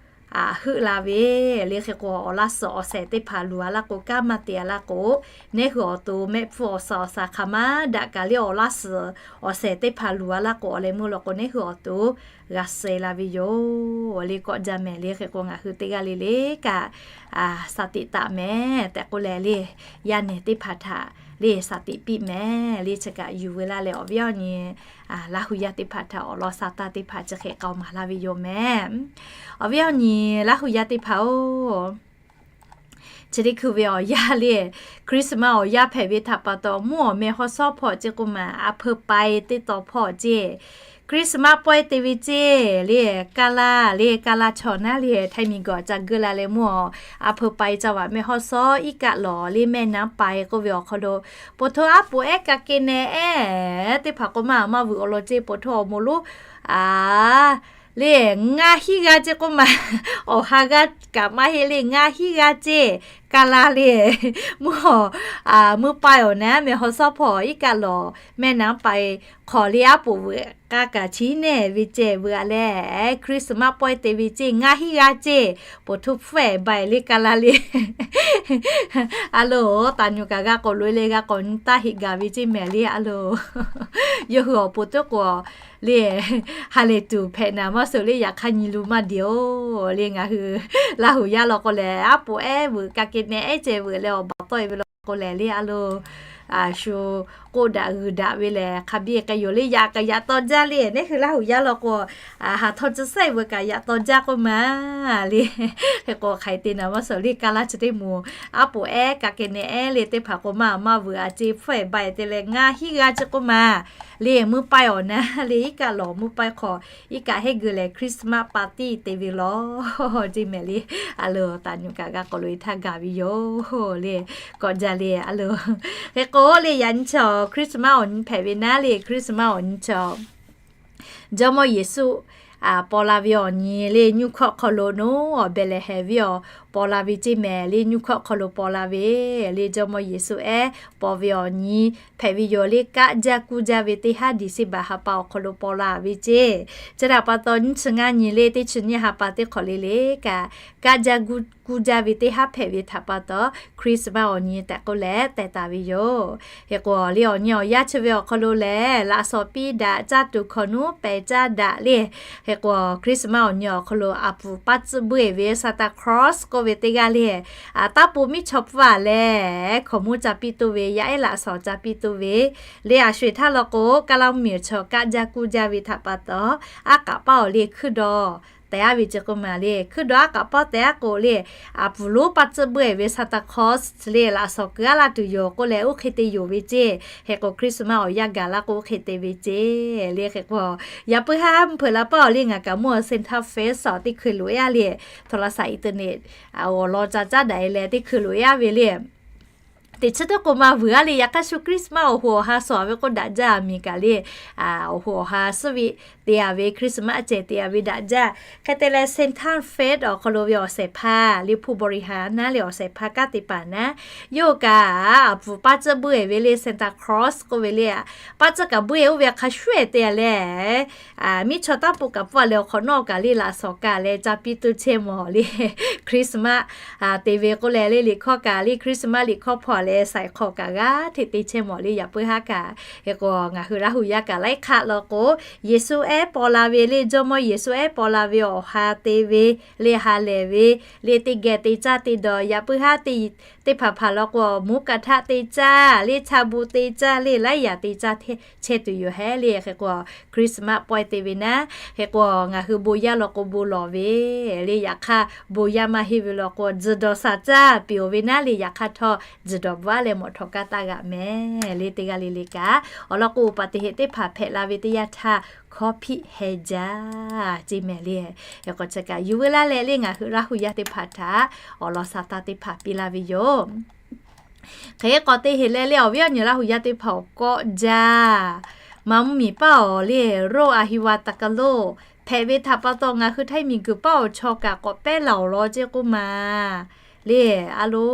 heuˆ la ve le. Hk'e k'o awˬ laˇ suhˍ awˬ shehˍ teˇ hpaˍ luˬ a laˇ k'o, kanˉ maˇ te a laˇ k'o, neˇ hui awˬ to mehˆ hpfuhˇ awˬ shaˍ awˬ shaˍ hk'aˬ ma daꞈ kaꞈ le awˬ laˇ suhˍ awˬ shehˍ teˇ hpaˍ luˬ a laˇ k'o, awˬ leh meuˇ law k'o neˇ hui awˬ to g'a suh la ve yoˬ le. Kawˆ jaˇ mehˍ le. Hk'e k'o ngaˬ hui teˇ g'aˇ le le kaꞈ shaˍ tiꞈ taˍ mehˍ tehꞈ k'oˆ leh le, yaˇ nehˬ teˇ hpaˍ htaꞈ le shaˍ tiꞈ piˇ mehˍ le. Chi kaꞈ yuˬ veu laˇ leh awˬ viˉ awˬ nyi Laˇ hu yaˇ teˇ hpaˍ htaꞈ awˬ lawn sha taˇ teˇ hpaˍ chi hk'e k'aoˍ maˍ laˇ ve yoˬ mehˍ. Awˬ viˉ awˬ nyi Laˇ hu yaˇ teˇ hpaˍ-oˬ, chi teˇ hkui ve awˬ yanˇ le, Christmas awˬ yanˇ hpehꞈ ve htaꞈ pa taw, mvuhˇ awˬ meh hawˉ shawˉ hpawˇ ceˇ k'oˆ ma, a hpeu pai teˇ taw hpawˇ ceˇ, Christmas pawehˇ te ve ceˇ le, ka laˇ le, ka laˇ chaw naˉ le, htaiˇ miˬ gawˬ ca geu la leh mvuhˇ awˬ, a hpeu pai ca vaꞈ meh hawˉ shawˉ iˉ kaˆ lawˬ le, mehˆ naˉ pai k'oˆ ve awˬ hk'aw lo, po htoˇ aˉ poꞈ ehˉ ka ke neh ehˉ teˇ hpaˍ k'o maˇ maˇ vuiˬ awˬ lawn ceˇ. Po htoˇ awˬ moˍ lonˉ a le, ngaˇ hinˉ g'aˇ ceˇ k'oˆ ma, awˬ ha g'aˇ kaꞈ maˇ heˆ le, ngaˇ hinˉ g'aˇ ceˇ, ka laˇ le, mvuhˇ awˬ, mvuhˇ pai awˬ naˉ meh hawˉ shawˉ hpawˇ iˉ kaˆ lawˬ mehˆ naˉ pai hk'awꞈ le, aˉ poꞈ vuiˬ k'a kaꞈ chi nehˬ ve ceh vuiˬ a leh, Christmas pawehˇ te ve ceˇ, ngaˇ hinˉ g'aˇ ceˇ, po htoˇ hpfuhˇ ehˍ bai le, ka laˇ le. A loˬ, taˍ nyuˬ kaꞈ g'a k'awꞈ loꞈ e leh g'a k'awꞈ nyi taˇ heꞈ gaˬ ve ceˇ mehˍ le. A loˬ, yawˇ hui awˬ po teˇ k'o le, ha lehˬ tuˬ hpehꞈ naˍ maˇ suh le, yaꞈ hk'aˇ nyi lu maˇ deˬ-oˬ le. Ngaˬ hui Laˇ hu yaˇ law k'o lehˬ, aˉ poꞈ ehˉ vuiˬ ka ke neh ehˉ ceh vuiˬ leh awˬ baˬ tawˆ e ve law k'o lehˬ le, a loˬ, shu k'oˆ daꞈ g'uiˬ daꞈ ve lehˬ, hk'a biˇ k'ai yoˬ le. Yaꞈ kaꞈ yaꞈ taw jaˇ le, neˇ hui Laˇ hu yaˇ law k'o, ha htawˇ tcuh saiˉ vuiˬ kaꞈ yaꞈ taw jaˇ k'oˆ ma le. Hk'e k'o hk'aˬ hk'e te naˍ maˇ suh le, ka laˇ chi teˇ moˍ, aˉ poꞈ ehˉ ka ke neh ehˉ le teˇ hpaˍ k'o maˇ maˇ vuiˬ a ceˇ, hpfuhˇ ehˍ bai te leh ngaˇ hinˉ g'aˇ ceˇ k'oˆ ma le. Mvuhˇ pai awˬ naˉ le, iˉ kaˆ lawˬ mvuhˇ pai hk'awꞈ iˉ kaˆ heˆ geu lehˬ Christmas party te ve law ceˇ mehˍ le. A loˬ, taˍ nyuˬ kaꞈ g'a k'awꞈ loꞈ e htaˇ gaˬ ve yoˬ le. Kawꞈ jaˇ le. A loˬ, hk'e k'o le, yaꞈ nyi chaw Christmas awˬ nyi hpehꞈ ve naˉ le, Christmas awˬ nyi chaw Jawˇmawˇ Yeˍsuˆ paw la ve awˬ nyi le, nyuˇ hkawˇ hk'aw lo naˉ awˬ Behˍlehˍhehnˍ venˇ awˬ paw la ve ceˇ mehˍ le. Nyiˇ hkawˇ hk'aw lo paw la ve le. Jawˇmawˇ Yeˍsuˆ ehˉ paw ve awˬ nyi hpehꞈ ve yoˬ le. Kaˆ jaˇ kuˇ jaˇ ve teˇ haˉ December ha pa awˬ hk'aw lo paw la ve ceˇ. Chi htaꞈ pa taw nyiˇ chi ngaˇ nyi le teˇ chi nyiˇ ha pa teˇ hk'awꞈ le le kaꞈ, kaˆ jaˇ kuˇ jaˇ ve teˇ haˉ hpehꞈ ve htaꞈ pa taw Christmas awˬ nyi tehꞈ k'oˆ leh teh taˍ ve yoˬ. Hk'e k'o le awˬ nyi awˬ yanˇ chi ve awˬ hk'aw lo lehˬ, laꞈ shawˍ piˇ daꞈ, caˇ tuˬ hkawꞈ nuˉ pehˬ caˇ daꞈ le. Hk'e k'o Christmas awˬ nyi awˬ hk'aw lo a puˍ paˇ tcuhˆ buˇ e ve Santa Claus k'oˆ ve teˇ g'aˇ le, taˇ po miˇ chaw pfuhˇ a leh hkaoˍmonˇ ca piˇ toˇ ve, yaˇ ehˉ laꞈ shawˍ ca piˇ toˇ ve le. A sho eˬ htaˇ law k'o, kaˇ laˇ mvuhˇmiˬ awˬ chaw kaˆ jaˇ kuˇ jaˇ ve htaꞈ pa taw, aˉ k'aꞈ paˇ awˬ le hkuiˇ dawˇ tehꞈ a ve ce k'o maˬ le. Hkuiˇ dawˇ aˉ k'aꞈ paˇ tehꞈ a k'o le, a puˍ lonˉ paˇ tcuhˆ buˇ e ve Santa Claus le laꞈ shawˍ keu aˉ laˇ tuˬ yoˬ k'oˆ leh, oˇ hk'e te yoˬ ve ceˇ. Hk'e k'o Christmas awˬ yanˇ gaˬ laˇ k'o oˇ hk'e te ve ceˇ le. Hk'e k'o yaꞈ puiˉ haˉ mvuhˇ hpeuꞈ la paˇ awˬ le ngaˬ kaꞈ mvuhˇ Santa Fe sawˍ teˇ hkui loꞈ e a le, โทรศัพท์ internet awˬ lawn ca caˉ daꞈ e leh teˇ hkui loꞈ e a ve le. Teꞈ chi teˇ k'o maˇ vuiˬ a le. Yaꞈ hk'aˇ shu Christmas awˬ hoꞈ awˬ ha sawˍ ve k'oˆ daꞈ jaˇ a miˬ kaꞈ le, awˬ hoꞈ awˬ ha suhˉ ve te a ve Christmas cehˬ te a ve daꞈ jaˇ. Hk'e te leh Santa Fe awˬ hk'aw lo ve awˬ shehˍ hpaˇ le, ผู้บริหาร naˉ le awˬ shehˍ hpaˇ kanˉ te paˍ naˉ, yawˇ kaꞈ a puˍ paˇ tcuhˆ buˇ e ve le Santa Claus k'oˆ ve le, paˇ tcuhˆ kaꞈ buˇ e oˇ ve hk'a shuˍ e te a leh, miˇ chaw taˇ po kaꞈ pfuhˇ a leh awˬ hk'awꞈ nawˉ kaꞈ le laꞈ shawˍ kaꞈ leh ca piˇ tuˇ chehˇ mawˬ le. Christmas te ve k'oˆ leh le liꞈ hkawˇ kaꞈ le Christmas liꞈ hkawˇ hpawˇ leh saiˍ hk'awꞈ kaꞈ g'aˇ hteꞈ te chehˇ mawˬ le. Yaꞈ puiˉ haˉ kaꞈ hk'e k'o ngaˬ hui Laˇ huˍ yaˇ kaꞈ laiˉ hk'aˆ law k'o, Yeˍsuˆ ehˉ paw la ve le, Jawˇmawˇ Yeˍsuˆ ehˉ paw la ve awˬ ha te ve le ha lehˬ ve le teˇ geh te caˇ te dawˬ. Yaꞈ puiˉ haˉ teˇ hpaˍ hpaˍ law k'o, mvuhˇ kaꞈ htaˆ te caˇ le, cha bu te caˇ le, laiˉ yaꞈ te caˇ chehˇ tuˬ yoˬ hehˉ le. Hk'e k'o Christmas pawehˇ te ve naˉ, hk'e k'o ngaˬ hui bon yaˇ law k'o bon lawˬ ve le. Yaꞈ hk'aˇ bon yaˇ maˇ heˆ ve law k'o, tzuhˬ dawˬ shaˍ caˇ piˍ oˬ ve naˉ le. Yaꞈ hk'aˇ htawˇ tzuhˬ dawˬ bvuhꞈ a leh mawꞈ htawꞈ kaˇ taˇ g'aꞈ mehˍ le. Teˇ g'aˇ le le kaꞈ awˬ lawn k'o, อุบัติเหตุ teˇ hpaˍ hpehꞈ la ve teˇ yanˇ htaˇ hkawˇ hpiˆ heh jaˇ ceˇ mehˍ le. Hk'e k'o chi kaꞈ yuˬ veu laˇ leh le ngaˬ hui Laˇ huˍ yaˇ teˇ hpaˍ htaꞈ awˬ lawn sha taˇ teˇ hpaˍ piˇ laˇ ve yoˬ. Hk'e k'o teˇ heˍ leh le awˬ viˉ awˬ nyi Laˇ huˍ yaˇ teˇ hpaˍ awˬ kawˆ jaˇ, maˇ mvuhˇmiˬ paˇ awˬ le โรคอะหิวาตกโรค hpehꞈ ve htaꞈ pa taw ngaˬ hui Htaiˇ miˬguiˬ paˇ awˬ chaw kaꞈ k'awꞈ pehˉ laˬ awˬ lawn ceˇ k'oˆ maˬ le. A lo,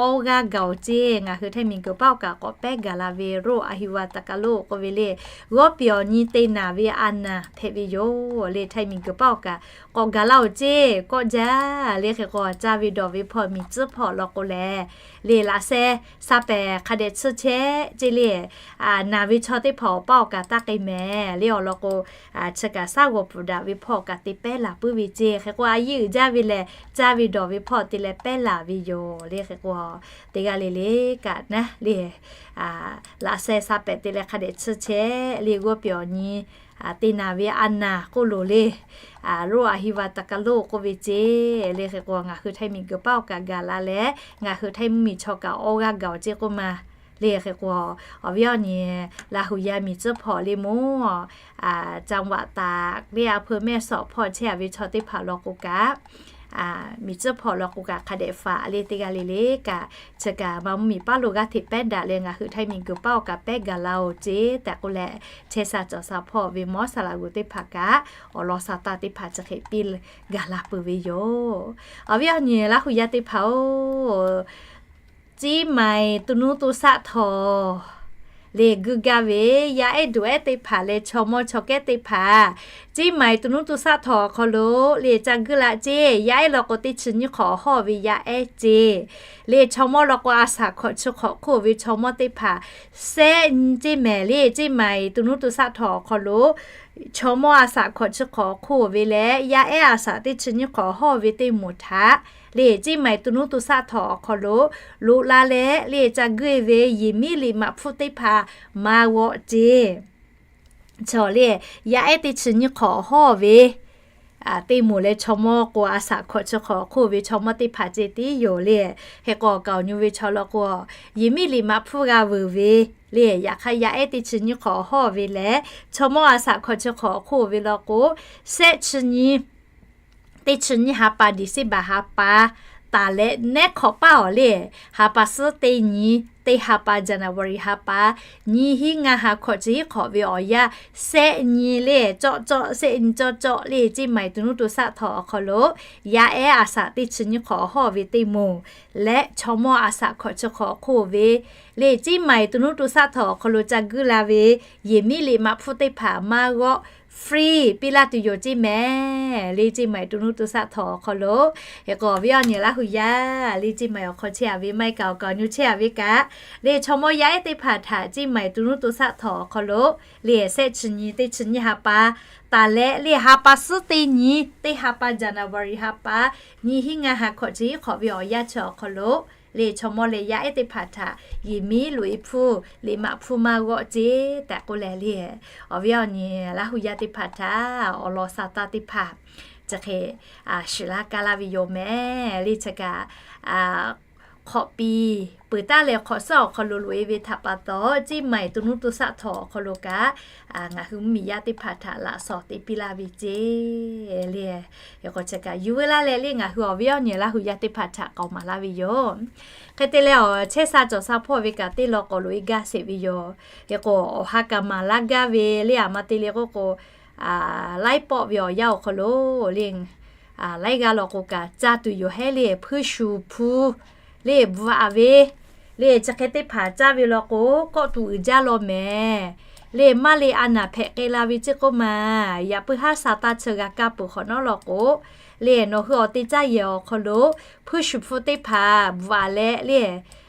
awˇ g'aˇ gaˬ awˬ ceˇ. Ngaˬ hui Htaiˇ miˬguiˬ paˇ awˬ kaꞈ k'awꞈ pehˉ gaˬ la ve โรคอะหิวาตกโรค k'oˆ ve le, g'awˇ piˍ awˬ nyi te naˍ ve a naˍ hpehꞈ ve yoˬ le. Htaiˇ miˬguiˬ paˇ awˬ kaꞈ k'awꞈ gaˬ la awˬ ceˇ kawˆ jaˇ le. Hk'e k'o caˇ ve dawˬ ve hpawˇ miˬ tcuhˉ hpawˇ law k'o lehˬ le, laꞈ sheh sha pehˍ hk'a dehꞈ tsuhˇ chehˇ ceˇ le. Naˬ ve chaw teˇ hpaˍ awˬ paˇ awˬ kaꞈ taˇ k'ai mehˍ le. Awˬ lawn k'o, chi kaꞈ shaˉ g'awˬ puˍ daꞈ ve hpawˇ kaꞈ te pehˉ laˬ puiˉ ve ceˇ. Hk'e k'o a yiˇ uiˍ jaˇ ve lehˬ, caˇ ve dawˬ ve hpawˇ te leh pehˉ laˬ ve yoˬ le. Hk'e k'o teˇ g'aˇ le le kaꞈ naˉ le, laꞈ sheh sha pehˍ te leh hk'a dehꞈ tsuhˇ chehˇ le. G'awˇ piˍ awˬ nyi te naˍ ve a naˍ k'oˆ loˬ le, โรคอะหิวาตกโรค k'oˆ ve ceˇ le. Hk'e k'o ngaˬ hui Htaiˇ miˬguiˬ paˇ awˬ kaꞈ gaˬ la leh ngaˬ hui Htaiˇ mvuhˇmiˬ chaw kaꞈ awˇ g'aˇ gaˬ awˬ ceˇ k'oˆ maˬ le. Hk'e k'o awˬ viˉ awˬ nyi Laˇ huˍ yaˇ miˬ tcuhˉ hpawˇ le mawˬ, จังหวัดตาก le a hpeu mehˆ shawˍ hpawˇ chehˇ a ve chaw teˇ hpaˍ law k'o kaꞈ, miˬ tcuhˉ hpawˇ law k'o kaꞈ hk'a dehꞈ faꞈ le. Teˇ g'aˇ le le kaꞈ chi kaꞈ maˇ mvuhˇmiˬ paˇ lo g'aˇ hteꞈ pehˉ daꞈ leh ngaˬ hui Htaiˇ miˬguiˬ paˇ awˬ kaꞈ pehˉ gaˬ la oˬ ceˇ tehꞈ k'oˆ leh, chehˇ sha cawˬ sha hpawˇ ve mawˇ saˍ laꞈ g'uˬ teˇ hpaˍ kaꞈ awˬ lawn sha taˇ teˇ hpaˍ chi hk'e piˇ gaˬ la peuˬ ve yoˬ. Awˬ viˉ awˬ nyi Laˇ huˍ yaˇ teˇ hpaˍ-oˬ, ciˇ maiˍ to nuˇ to shaˆ htawˍ le guiˇ gaˇ ve yaˇ ehˉ duˬ ehˉ teˇ hpaˍ leh chaw mawˇ chaw kehˉ teˇ hpaˍ, ciˇ maiˍ to nuˇ to shaˆ htawˍ awˬ hk'aw lo le ca guiˇ la ceˇ. Yaˇ ehˉ law k'o teˇ chi nyiˇ hk'awꞈ awˬ hawˇ ve yaˇ ehˉ ceˇ. Le chaw mawˇ law k'o a shaꞈ hkawꞈ chi hk'awꞈ hk'oˆ ve chaw mawˇ teˇ hpaˍ shehˆ nyi ceˇ mehˍ le. Ciˇ maiˍ to nuˇ to shaˆ htawˍ awˬ hk'aw lo chaw mawˇ a shaꞈ hkawꞈ chi hk'awꞈ awˬ hk'oˆ ve leh yaˇ ehˉ a shaꞈ teˇ chi nyiˇ hk'awꞈ awˬ hawˇ ve teˇ moˍ htaꞈ le ciˇ maiˍ to nuˇ to shaˆ htawˍ awˬ hk'aw lo loꞈ la leh le ca guiˇ ve Yeˍmiˉ liꞈ maꞈ hpfuhˇ teˇ hpaˍ maˇ g'awˆ ceˇ. Chaw le yaˇ ehˉ teˇ chi nyiˇ hk'awꞈ awˬ hawˇ ve teˇ moˍ leh chaw mawˇ k'o a shaꞈ hkawꞈ chi hk'awꞈ awˬ hk'oˆ ve chaw mawˇ teˇ hpaˍ ceˇ tiˉ yoˬ le. Hk'e k'o awˬ kaˍ awˬ nyi ve chaw law k'o Yeˍmiˉ liꞈ maꞈ hpfuhˇ g'a veuˬ ve le. Yaꞈ hk'aˇ yaˇ ehˉ teˇ chi nyiˇ hk'awꞈ awˬ hawˇ ve leh chaw mawˇ a shaꞈ hkawꞈ chi hk'awꞈ awˬ hk'oˆ ve law k'o shehˆ chi nyi teˇ chi nyiˇ ha pa December ha pa taˍ leh nehˉ hk'awꞈ paˇ awˬ le, ha pa suhˉ teˇ nyi, teˇ ha pa January ha pa, nyiˇ hinˉ ngaˇ ha hkawꞈ chi hiˉ hk'awꞈ ve awˬ yanˇ, shehˆ nyi le, cawˆ cawˆ, shehˆ nyi cawˆ cawˆ le, Ceˇ maiˍ to nuˇ to shaˆ htawꞈ awˬ hk'aw lo yaˇ ehˉ a shaꞈ teˇ chi nyiˇ hk'awꞈ hawˇ ve teˇ moˍ leh chaw mawˇ a shaꞈ hkawꞈ chi hk'awꞈ hk'oˆ ve le, Ceˇ maiˍ to nuˇ to shaˆ htawꞈ awˬ hk'aw lo ca guiˇ la ve yehˬ miˉ liꞈ maꞈ hpfuhˇ teˇ hpaˍ maˇ g'awˆ free piˇ laˇ tuˬ yoˬ Ceˇ mehˍ le, Ceˇ maiˍ to nuˇ to shaˆ htawꞈ awˬ hk'aw lo. Hk'e k'o, awˬ viˉ awˬ nyi Laˇ hu yaˇ le, Ceˇ maiˍ awˬ hk'aw chehˇ a ve maˇ heˆ kaꞈ, awˬ kaˍ awˬ nyu chehˇ a ve kaꞈ le, chaw mawˇ yaˇ ehˉ teˇ hpaˍ htaꞈ Ceˇ maiˍ to nuˇ to shaˆ htawꞈ awˬ hk'aw lo le, shehˆ chi nyi teˇ chi nyiˇ ha pa taˍ leh le, ha pa suhˉ teˇ nyi, teˇ ha pa January ha pa, nyiˇ hinˉ ngaˇ ha hkawꞈ chi hiˉ hk'awꞈ ve awˬ yanˇ chi awˬ hk'aw lo le, chaw mawˇ leh yaˇ ehˉ teˇ hpaˍ htaꞈ yehˬ miˉ loꞈ e hpfuhˇ, liꞈ maꞈ hpfuhˇ maˇ g'awˆ ceˇ tehꞈ k'oˆ leh le, awˬ viˉ awˬ nyi Laˇ hu yaˇ teˇ hpaˍ htaꞈ awˬ lawn sa taˇ teˇ hpaˍ chi hk'e shiˍ laˇ kaˇ laˇ ve yoˬ mehˍ le. Chi kaꞈ hk'awꞈ piˍ peuˬ taˉ leh hk'awꞈ suhˉ awˬ hk'aw lo loꞈ e ve htaꞈ pa taw, Ceˇ maiˍ to nuˇ to shaˆ htawꞈ awˬ hk'aw lo kaꞈ ngaˬ hui mvuhˇmiˬ yaˇ teˇ hpaˍ htaꞈ laꞈ shawnˍ te piˇ laˇ ve ceˇ le. Hk'e k'o, chi kaꞈ yuˬ veu laˇ leh le, ngaˬ hui awˬ viˉ awˬ nyi Laˇ hu yaˇ teˇ hpaˍ htaꞈ k'aoˍ maˍ laˇ ve yoˬ. Hk'e te leh, awˬ chehˇ sha cawˬ sha hpawˇ ve kaꞈ teˇ law k'awꞈ loꞈ e gaˇ sheˍ ve yoˬ. Hk'e k'o, awˬ ha kaꞈ maˍ laˇ gaˇ ve le, aˬ ma te le k'oˆ k'o, laiˉ pawˆ ve awˬ yanˇ awˬ hk'aw lo le, laiˉ g'aˇ law k'o kaꞈ caˇ tuˬ yoˬ hehˉ le, hpuiˇ shuˍ hpu le bvuhꞈ ve le, chi hk'e teˇ hpaˍ caˇ ve law k'o, kawˆ tuˬ uiˍ jaˇ law mehˍ le. Maˇ le a naˍ hpehꞈ k'ai la ve ceˇ k'oˆ ma, yaꞈ puiˉ haˉ sa taˇ chi g'a kaˇ peuˬ hk'awꞈ nawˉ law k'o le, nawˬ hui awˬ te caˇ yehˬ awˬ hk'aw lo hpuiˇ shuˍ hpu teˇ hpaˍ bvuhꞈ leh le,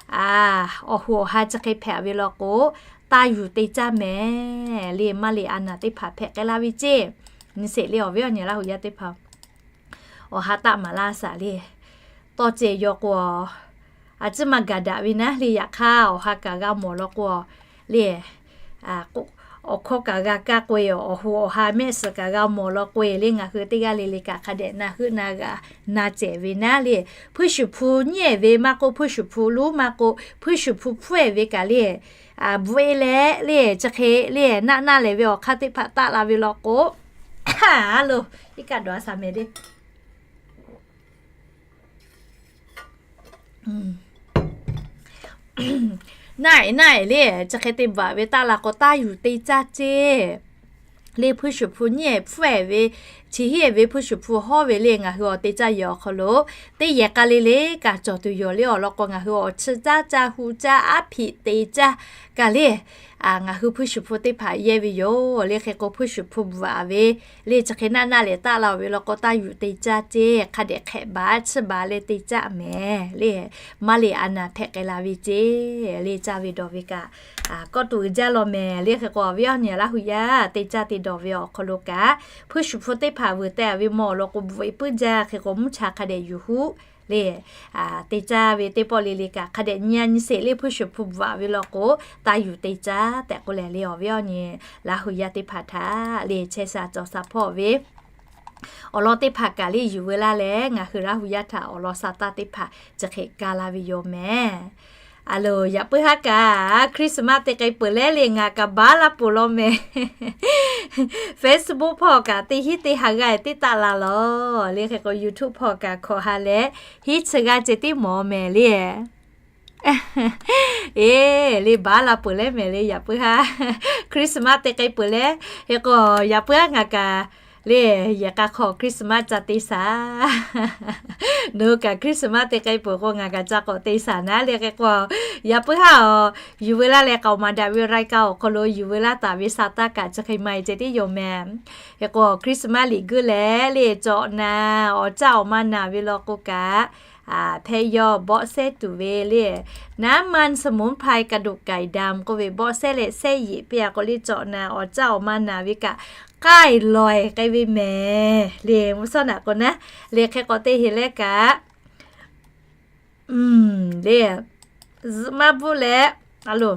awˬ hoꞈ awˬ ha chi hk'e hpehꞈ ve law k'o, taˇ yuˬ te caˇ mehˍ le. Maˇ le a naˍ teˇ hpaˍ hpehꞈ k'ai la ve ceˇ. Nyi sheˍ le, awˬ viˉ awˬ nyi Laˇ hu yaˇ teˇ hpaˍ awˬ ha taˆ maˍ laˇ shaˍ le. Tawˇ cehˬ yaw k'o, a ciˉ maˇ gaˬ daꞈ ve naˉ le, yaꞈ hk'aˇ awˬ ha kaꞈ g'a mawˬ law k'o le, awˬ hkawˇ kaꞈ g'a kaˇ k'oˆ e, awˬ hoꞈ awˬ ha mehˆ suhˍ kaꞈ g'a mawˬ law k'o e le, ngaˬ hui teˇ g'aˇ le le kaꞈ hk'a dehꞈ na heuˆ na g'a na cehˬ ve naˉ le. Hpuiˇ shuˍ hpu nyiˉ ehˍ ve maˇ k'oˆ, hpuiˇ shuˍ hpu luˉ maˇ k'oˆ, hpuiˇ shuˍ hpu hpfuhˇ ehˍ ve kaꞈ le, bvuhꞈ e leh le, chi hk'e le naˆ naˆ lehˬ ve awˬ hk'aˇ teˇ hpaˍ taˆ la ve law k'o, a lo, iˉ kaˆ dawˬ a shaˍ mehˍ le. Naˆ e naˆ e le, chi hk'e te bvuhꞈ ve taˆ la k'o, taˇ yuˬ te caˇ ceˇ le. Hpuiˇ shuˍ hpu nyiˉ ehˍ hpfuhˇ ehˍ ve, chi hiˉ ehˍ ve hpuiˇ shuˍ hpu hawˇ ve le, ngaˬ hui awˬ te caˇ yehˬ awˬ hk'aw lo teˇ yehˬ k'a le le kaꞈ cawˬ tuˬ yoˬ le. Awˬ lawn k'o, ngaˬ hui awˬ chi caˇ caˇ hu caˇ aˉ hpiꞈ te caˇ kaꞈ le, ngaˬ hui hpuiˇ shuˍ hpu teˇ hpaˍ yehˇ ve yoˬ le. Hk'e k'o, hpuiˇ shuˍ hpu bvuhꞈ ve le, chi hk'e naˆ naˆ lehˬ taˆ la ve law k'o, taˇ yuˬ te caˇ ceˇ. Hk'a dehꞈ hk'ehꞈ baˬ chiˇ baˬ leh te caˇ mehˍ le. Maˇ le a naˍ hpehꞈ k'ai la ve ceˇ le, caˇ ve dawˬ ve kaꞈ kawˆ tuˬ uiˍ jaˇ law mehˍ le. Hk'e k'o, awˬ viˉ awˬ nyi Laˇ hu yaˇ te caˇ te dawˬ ve awˬ hk'aw lo kaꞈ, hpuiˇ shuˍ hpu teˇ hpaˍ vuiˬ teh ve mawˬ law k'o, bvuhꞈ e puiˉ jaˇ. Hk'e k'o, mvuhˇ cha hk'a dehꞈ yuˬ huˉ le. Te caˇ ve teˇ pawˆ le le kaꞈ hk'a dehꞈ nyi a nyi sheˍ le, hpuiˇ shuˍ hpu bvuhꞈ ve law k'o, taˇ yuˬ te caˇ tehꞈ k'oˆ leh le, awˬ viˉ awˬ nyi Laˇ hu yaˇ teˇ hpaˍ htaꞈ le chehˇ sha cawˬ sha hpawˇ ve awˬ lawn teˇ hpaˍ kaꞈ le yuˬ veu laˇ leh, ngaˬ hui Laˇ hu yaˇ htaꞈ awˬ lawn sa taˇ teˇ hpaˍ chi hk'e kaˇ laˇ ve yoˬ mehˍ. A lo, yaꞈ puiˉ haˉ kaꞈ Christmas te k'ai peuˬ leh le, ngaˬ kaꞈ baˉ laˇ peuˬ law mehˍ. Facebook hpawˇ kaꞈ teˇ hinˉ teˇ ha g'aˇ tiˉ taˆ la lawˬ le. Hk'e k'o, YouTube hpawˇ kaꞈ hkawꞈ ha leh hiˉ chi g'aˇ ceh tiˉ mawˬ mehˍ le. Eˬ, le baˉ la peuˬ leh mehˍ le, yaꞈ puiˉ haˉ Christmas te k'ai peuˬ leh. Hk'e k'o, yaꞈ puiˉ haˉ ngaˬ kaꞈ le, yehˬ k'a hk'aw Christmas ca te shaˍ. Nawˬ hui kaꞈ Christmas te k'ai peuˬ k'o, ngaˬ kaꞈ ca k'awꞈ te shaˍ naˉ le. Hk'e k'o, yaꞈ puiˉ haˉ awˬ yuˬ veu laˇ leh k'aoˍ maˍ daꞈ ve รายการ awˬ hk'aw lo yuˬ veu laˇ taˍ ve sa taˇ kaꞈ chi hk'e ma e ceh tiˉ yoˬ mehˍ. Hk'e k'o, Christmas liꞈ guˇ leh le, cawꞈ naˍ awˬ caˇ awˬ ma naˍ ve law k'o kaꞈ, hpehˇ yawˇ bawˆ sehˉ tuˬ ve le, น้ำมันสมุนไพรกระดูกไก่ดำ k'oˆ ve bawˆ sehˉ leh sehˉ yeꞈ piˇ a k'o le, cawꞈ naˍ awˬ caˇ awˬ ma naˍ ve kaꞈ k'ai lawˬ e k'ai ve mehˍ le. Mvuhˇ shawˉ naꞈ k'o naˉ le, hk'e k'o te heˍ leh kaꞈ le, zuhꞈ maˇ bvuhˆ leh, a lo,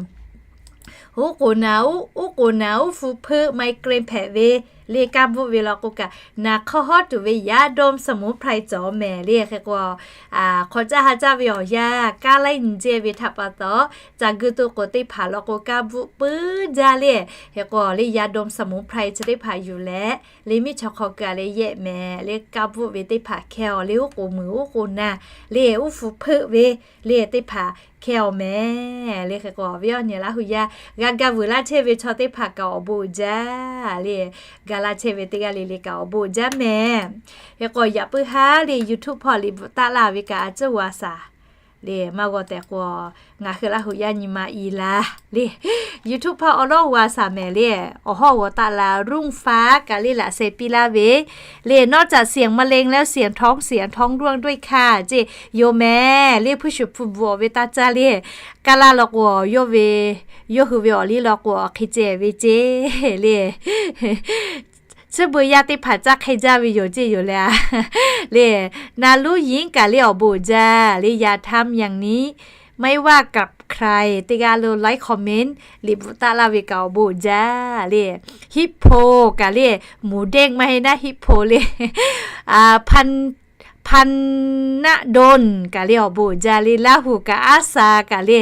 uˉ k'oˍ naˍ, uˉ k'oˍ naˍ uˉ hpu hpeuˆ ไมเกรน hpehꞈ ve le kaˇ bvuhˆ ve law k'o kaꞈ, naˍ hk'awˇ hawˉ tuˬ ve yaꞈ dawˇ สมุนไพร cawˬ mehˍ le. Hk'e k'o, hk'awꞈ caˇ ha caˇ ve awˬ yanˇ kaˇ laiˉ nyi cehˇ ve htaꞈ pa taw, caˬ gui to k'oˍ teˇ hpaˍ law k'o kaˇ bvuhˆ puiˉ jaˇ le. Hk'e k'o le yaꞈ dawˇ สมุนไพร chi teˇ hpaˍ yuˬ leh, le miˇ chaw hk'aw kaꞈ le yehˆ mehˍ le kaˇ bvuhˆ ve teˇ hpaˍ hkehˇ awˬ le oˉ k'oˍ muiˬ oˉ k'oˍ naˬ le uˉ hpu hpeuˆ ve le teˇ hpaˍ hkehˇ awˬ mehˍ le. Hk'e k'o viˉ awˬ nyi Laˇ hu yaˇ g'a ga vuiˬ laˇ chehˇ ve chaw teˇ hpaˍ kaꞈ awˬ bon uiˍ jaˇ le, ga laˇ chehˇ ve teˇ g'aˇ le le kaꞈ awˬ bon uiˍ jaˇ mehˍ. Hk'e k'o yaꞈ puiˉ haˉ le YouTube hpawˇ liꞈ bvuhꞈ taˆ laˇ ve kaꞈ a ciˉ g'a shaˍ le maˇ g'aw tehꞈ k'o, ngaˬ hui Laˇ hu yaˇ nyi ma i la le. YouTube hpawˇ awˬ lawˉ g'a shaˍ mehˍ le, awˬ hawˉ g'aw taˆ la รุ่งฟ้า kaꞈ le laꞈ sheh piˇ laˇ ve le, นอกจากเสียงมะเร็งแล้ว เสียงท้องเสีย ท้องร่วงด้วยค่ะ ceˇ yoˬ mehˍ le. Hpu shuˍ hpu bvuhꞈ ve taˇ caˇ le, kaˇ laˇ law k'o yawˇ ve, yawˇ hui ve awˬ liˇ law k'o awˬ hk'e ceh ve ceˇ le. Chi beuꞈ yaˇ teˇ hpaˍ caˇ hk'e jaˇ ve yoˬ ceˇ yoˬ le. Le, นารุหญิง kaꞈ le awˬ bon uiˍ jaˇ le. อย่าทำอย่างนี้ ไม่ว่ากับใคร teˇ g'aˇ lo like comment liꞈ bvuhꞈ taˆ laˇ ve kaꞈ awˬ bon uiˍ jaˇ le. Hiˆ hpo kaꞈ le, หมูเด้ง maˇ heˆ naˉ hiˆ hpo le. พัน พันนดล kaꞈ le awˬ bon uiˍ jaˇ le. Laˇ hu kaꞈ aˉ sa kaꞈ le,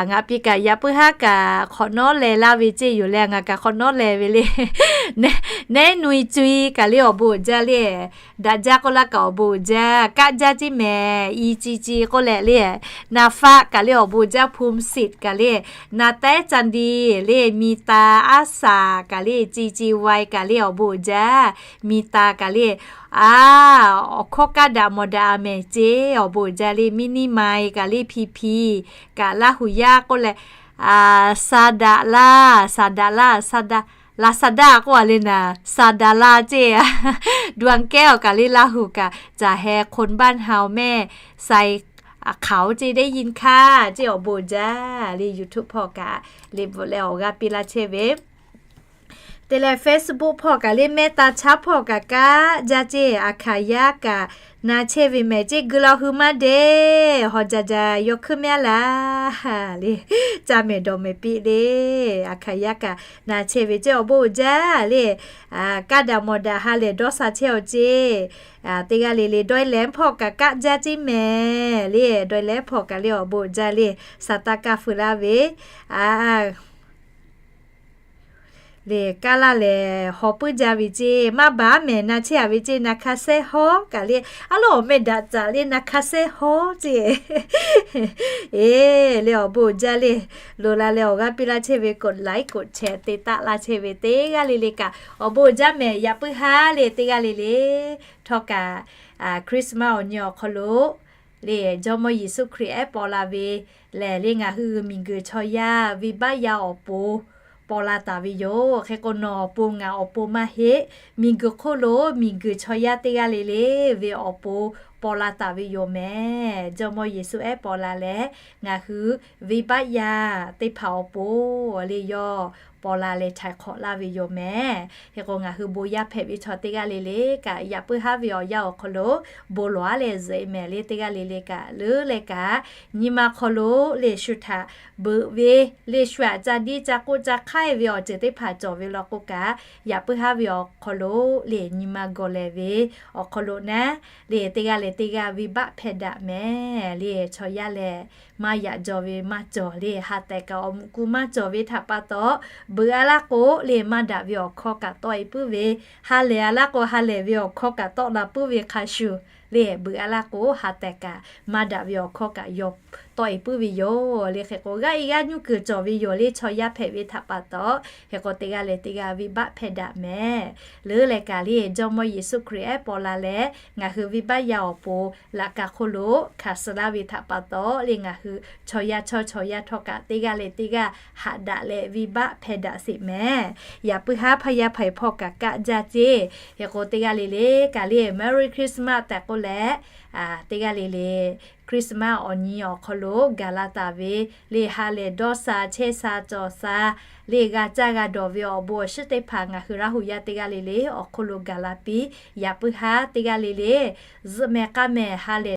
ngaˬ piˇ kaꞈ yaꞈ puiˉ haˉ kaꞈ hk'awꞈ nawˉ leh laˇ ve ceˇ yoˬ le. Ngaˬ kaꞈ hk'awꞈ nawˉ leh ve le. Nehˉ nui cui kaꞈ le awˬ bon uiˍ jaˇ le. Daꞈ jaˇ k'oˆ laˇ kaꞈ awˬ bon uiˍ jaˇ, kaˆ jaˇ ceˇ mehˍ, i ci ci k'oˆ leh le. Naˍ faˆ kaꞈ le awˬ bon uiˍ jaˇ, ภูมิสิทธิ์ kaꞈ le. Naˍ tehˉ จันทร์ดี le, มีตา aˉ sa kaꞈ le, ci ci wai kaꞈ le awˬ bon uiˍ jaˇ, มีตา kaꞈ le. A, awˬ hkawˇ kaˇ daꞈ mawˬ daꞈ a mehˍ ceˇ, awˬ bon uiˍ jaˇ le. มินิมาย kaꞈ le, พีพี kaꞈ Laˇ hu yaˇ k'oˆ leh, สาดาล่า สาดาล่า สาดา Lazada k'oˆ a le naˍ, สาดาล่า ceˇ. ดวงแก้ว kaꞈ le Laˇ hu kaꞈ จะแฮ คนบ้านเฮาแม่ไซ เขา ceˇ ได้ยินค่ะ ceˇ awˬ bon uiˍ jaˇ le. YouTube hpawˇ kaꞈ le bvuhꞈ leh awˬ g'aˇ piˇ laˇ chehˇ ve te leh Facebook hpawˇ kaꞈ le mehˆ taˇ chaˉ hpawˇ kaꞈ kaˆ jaˇ ceˇ. A hkaˍ yaˇ kaꞈ na chehˇ ve mehˍ ceˇ, gui law hui maˇ dehꞈ haw jaˇ jaˇ yaw hkuiˉ mehˉ laˇ le. Ca mehˍ dawˬ mehˍ piˇ le. A hkaˍ yaˇ kaꞈ na chehˇ ve ceˇ awˬ bon uiˍ jaˇ le. Kaˇ daꞈ mawˬ daꞈ ha lehˬ dawˇ sha chehˇ awˬ ceˇ. Teˇ g'aˇ le le dawˇ leh hpawˇ kaꞈ kaˆ jaˇ ceˇ mehˍ le. Dawˇ leh hpawˇ kaꞈ le awˬ bon uiˍ jaˇ le. Sa taˇ kaˇ feu laˇ ve le kaˇ laˇ lehˬ haw puiˉ jaˇ ve ceˇ. Maˇ baˬ mehˍ na chehˇ a ve ceˇ. Na hk'a sehˉ hawˉ kaꞈ le, a lo awˬ meh daꞈ caˍ le na hk'a sehˉ hawˉ ceˇ. Eˬ le awˬ bon uiˍ jaˇ le. Loˍ la leh awˬ g'aˇ piˇ laˇ chehˇ ve กดไลค์ กดแชร์ te taˆ laˇ chehˇ ve teˇ g'aˇ le le kaꞈ awˬ bon uiˍ jaˇ mehˍ. Yaꞈ puiˉ haˉ le teˇ g'aˇ le le htawˇ kaꞈ Christmas awˬ nyi awˬ hk'aw lo le Jawˇmawˇ Yeˍsuˆ Hkriꞈ ehˉ paw la ve lehˬ le ngaˬ hui miˬguiˬ chaw yaˇ venˇbaˆ yaˇ awˬ pon paw la taˍ ve yoˬ. Hk'e k'o nawˬ awˬ pon ngaˬ awˬ pon maˇ heˆ, miˬguiˬ hk'oˆ lo miˬguiˬ chaw yaˇ teˇ g'aˇ le le ve awˬ pon paw la taˍ ve yoˬ mehˍ. Jawˇmawˇ Yeˍsuˆ ehˉ paw la leh ngaˬ hui venˇbaˆ yaˇ teˇ hpaˍ awˬ pon le yawˇ paw la leh htaiˍ hk'awꞈ laˇ ve yoˬ mehˍ. Hk'e k'o ngaˬ hui bon yaˇ hpehꞈ ve chaw teˇ g'aˇ le le kaꞈ yaꞈ puiˉ haˉ ve awˬ yanˇ awˬ hk'aw lo bon lawˬ aˉ leh zuhꞈ e mehˍ le teˇ g'aˇ le le kaꞈ leuˉ leh kaꞈ nyi ma hk'aw lo le shu htaꞈ beuꞈ ve le shu aꞈ ca diˇ ca k'oˆ ca hk'aiˇ ve awˬ ceuˬ teˇ hpaˍ cawˬ ve law k'o kaꞈ yaꞈ puiˉ haˉ ve awˬ hk'aw lo le nyi ma gawˬ lehˬ ve awˬ hk'aw lo naˉ le teˇ g'aˇ leh teˇ g'aˇ venˇbaˆ hpehꞈ daꞈ mehˍ le. Chaw yaˇ lehˬ maˇ yaꞈ jaw ve maˇ cawˬ le ha tehˬ kaꞈ awˬ muꞈ ku maˇ cawˬ ve htaꞈ pa taw beuꞈ a laˇ k'o le maˇ daꞈ ve awˬ hkawˇ kaꞈ tawˆ e puiˉ ve, ha lehˬ a laˇ k'o ha lehˬ ve awˬ hkawˇ kaꞈ tawˆ la puiˉ ve hk'a shuˍ le beuꞈ a laˇ k'o ha tehˬ kaꞈ maˇ daꞈ ve awˬ hkawˇ kaꞈ yaw tawˆ e puiˉ ve yoˬ le. Hk'e k'o g'aˇ e g'aˇ nyuˇ kuiˬ cawˬ ve yoˬ le chaw yaˇ hpehꞈ ve htaꞈ pa taw. Hk'e k'o teˇ g'aˇ leh teˇ g'aˇ venˇbaˆ hpehꞈ daꞈ mehˍ. Leuˉ leh kaꞈ le Jawˇmawˇ Yeˍsuˆ Hkriꞈ ehˉ paw la leh ngaˬ hui venˇbaˆ yaˇ awˬ pon laꞈ ka hk'oˆ lo hkanˍ suh laˇ ve htaꞈ pa taw le ngaˬ hui chaw yaˇ chawˇ chaw yaˇ htawˇ kaꞈ teˇ g'aˇ leh teˇ g'aˇ haꞈ daꞈ leh venˇbaˆ hpehꞈ daꞈ sheˍ mehˍ. Yaꞈ puiˉ haˉ hpaˇ yaˇ hpaˍ hpawˇ kaꞈ kaˆ jaˇ ceˇ. Hk'e k'o teˇ g'aˇ le le kaꞈ le Merry Christmas tehꞈ k'oˆ leh teˇ g'aˇ le le Christmas awˬ nyi awˬ hk'aw lo gaˬ la taˍ ve le ha lehˬ dawˇ sha chehˇ sha cawˬ sha le g'a caˇ g'a dawˬ ve awˬ bon awˬ shiˉ teˇ hpaˍ ngaˬ hui Laˇ hu yaˇ teˇ g'aˇ le le awˬ hk'oˆ lo gaˬ la piˇ. Yaꞈ puiˉ haˉ teˇ g'aˇ le le zuhꞈ mehˍ k'aˇ mehˍ ha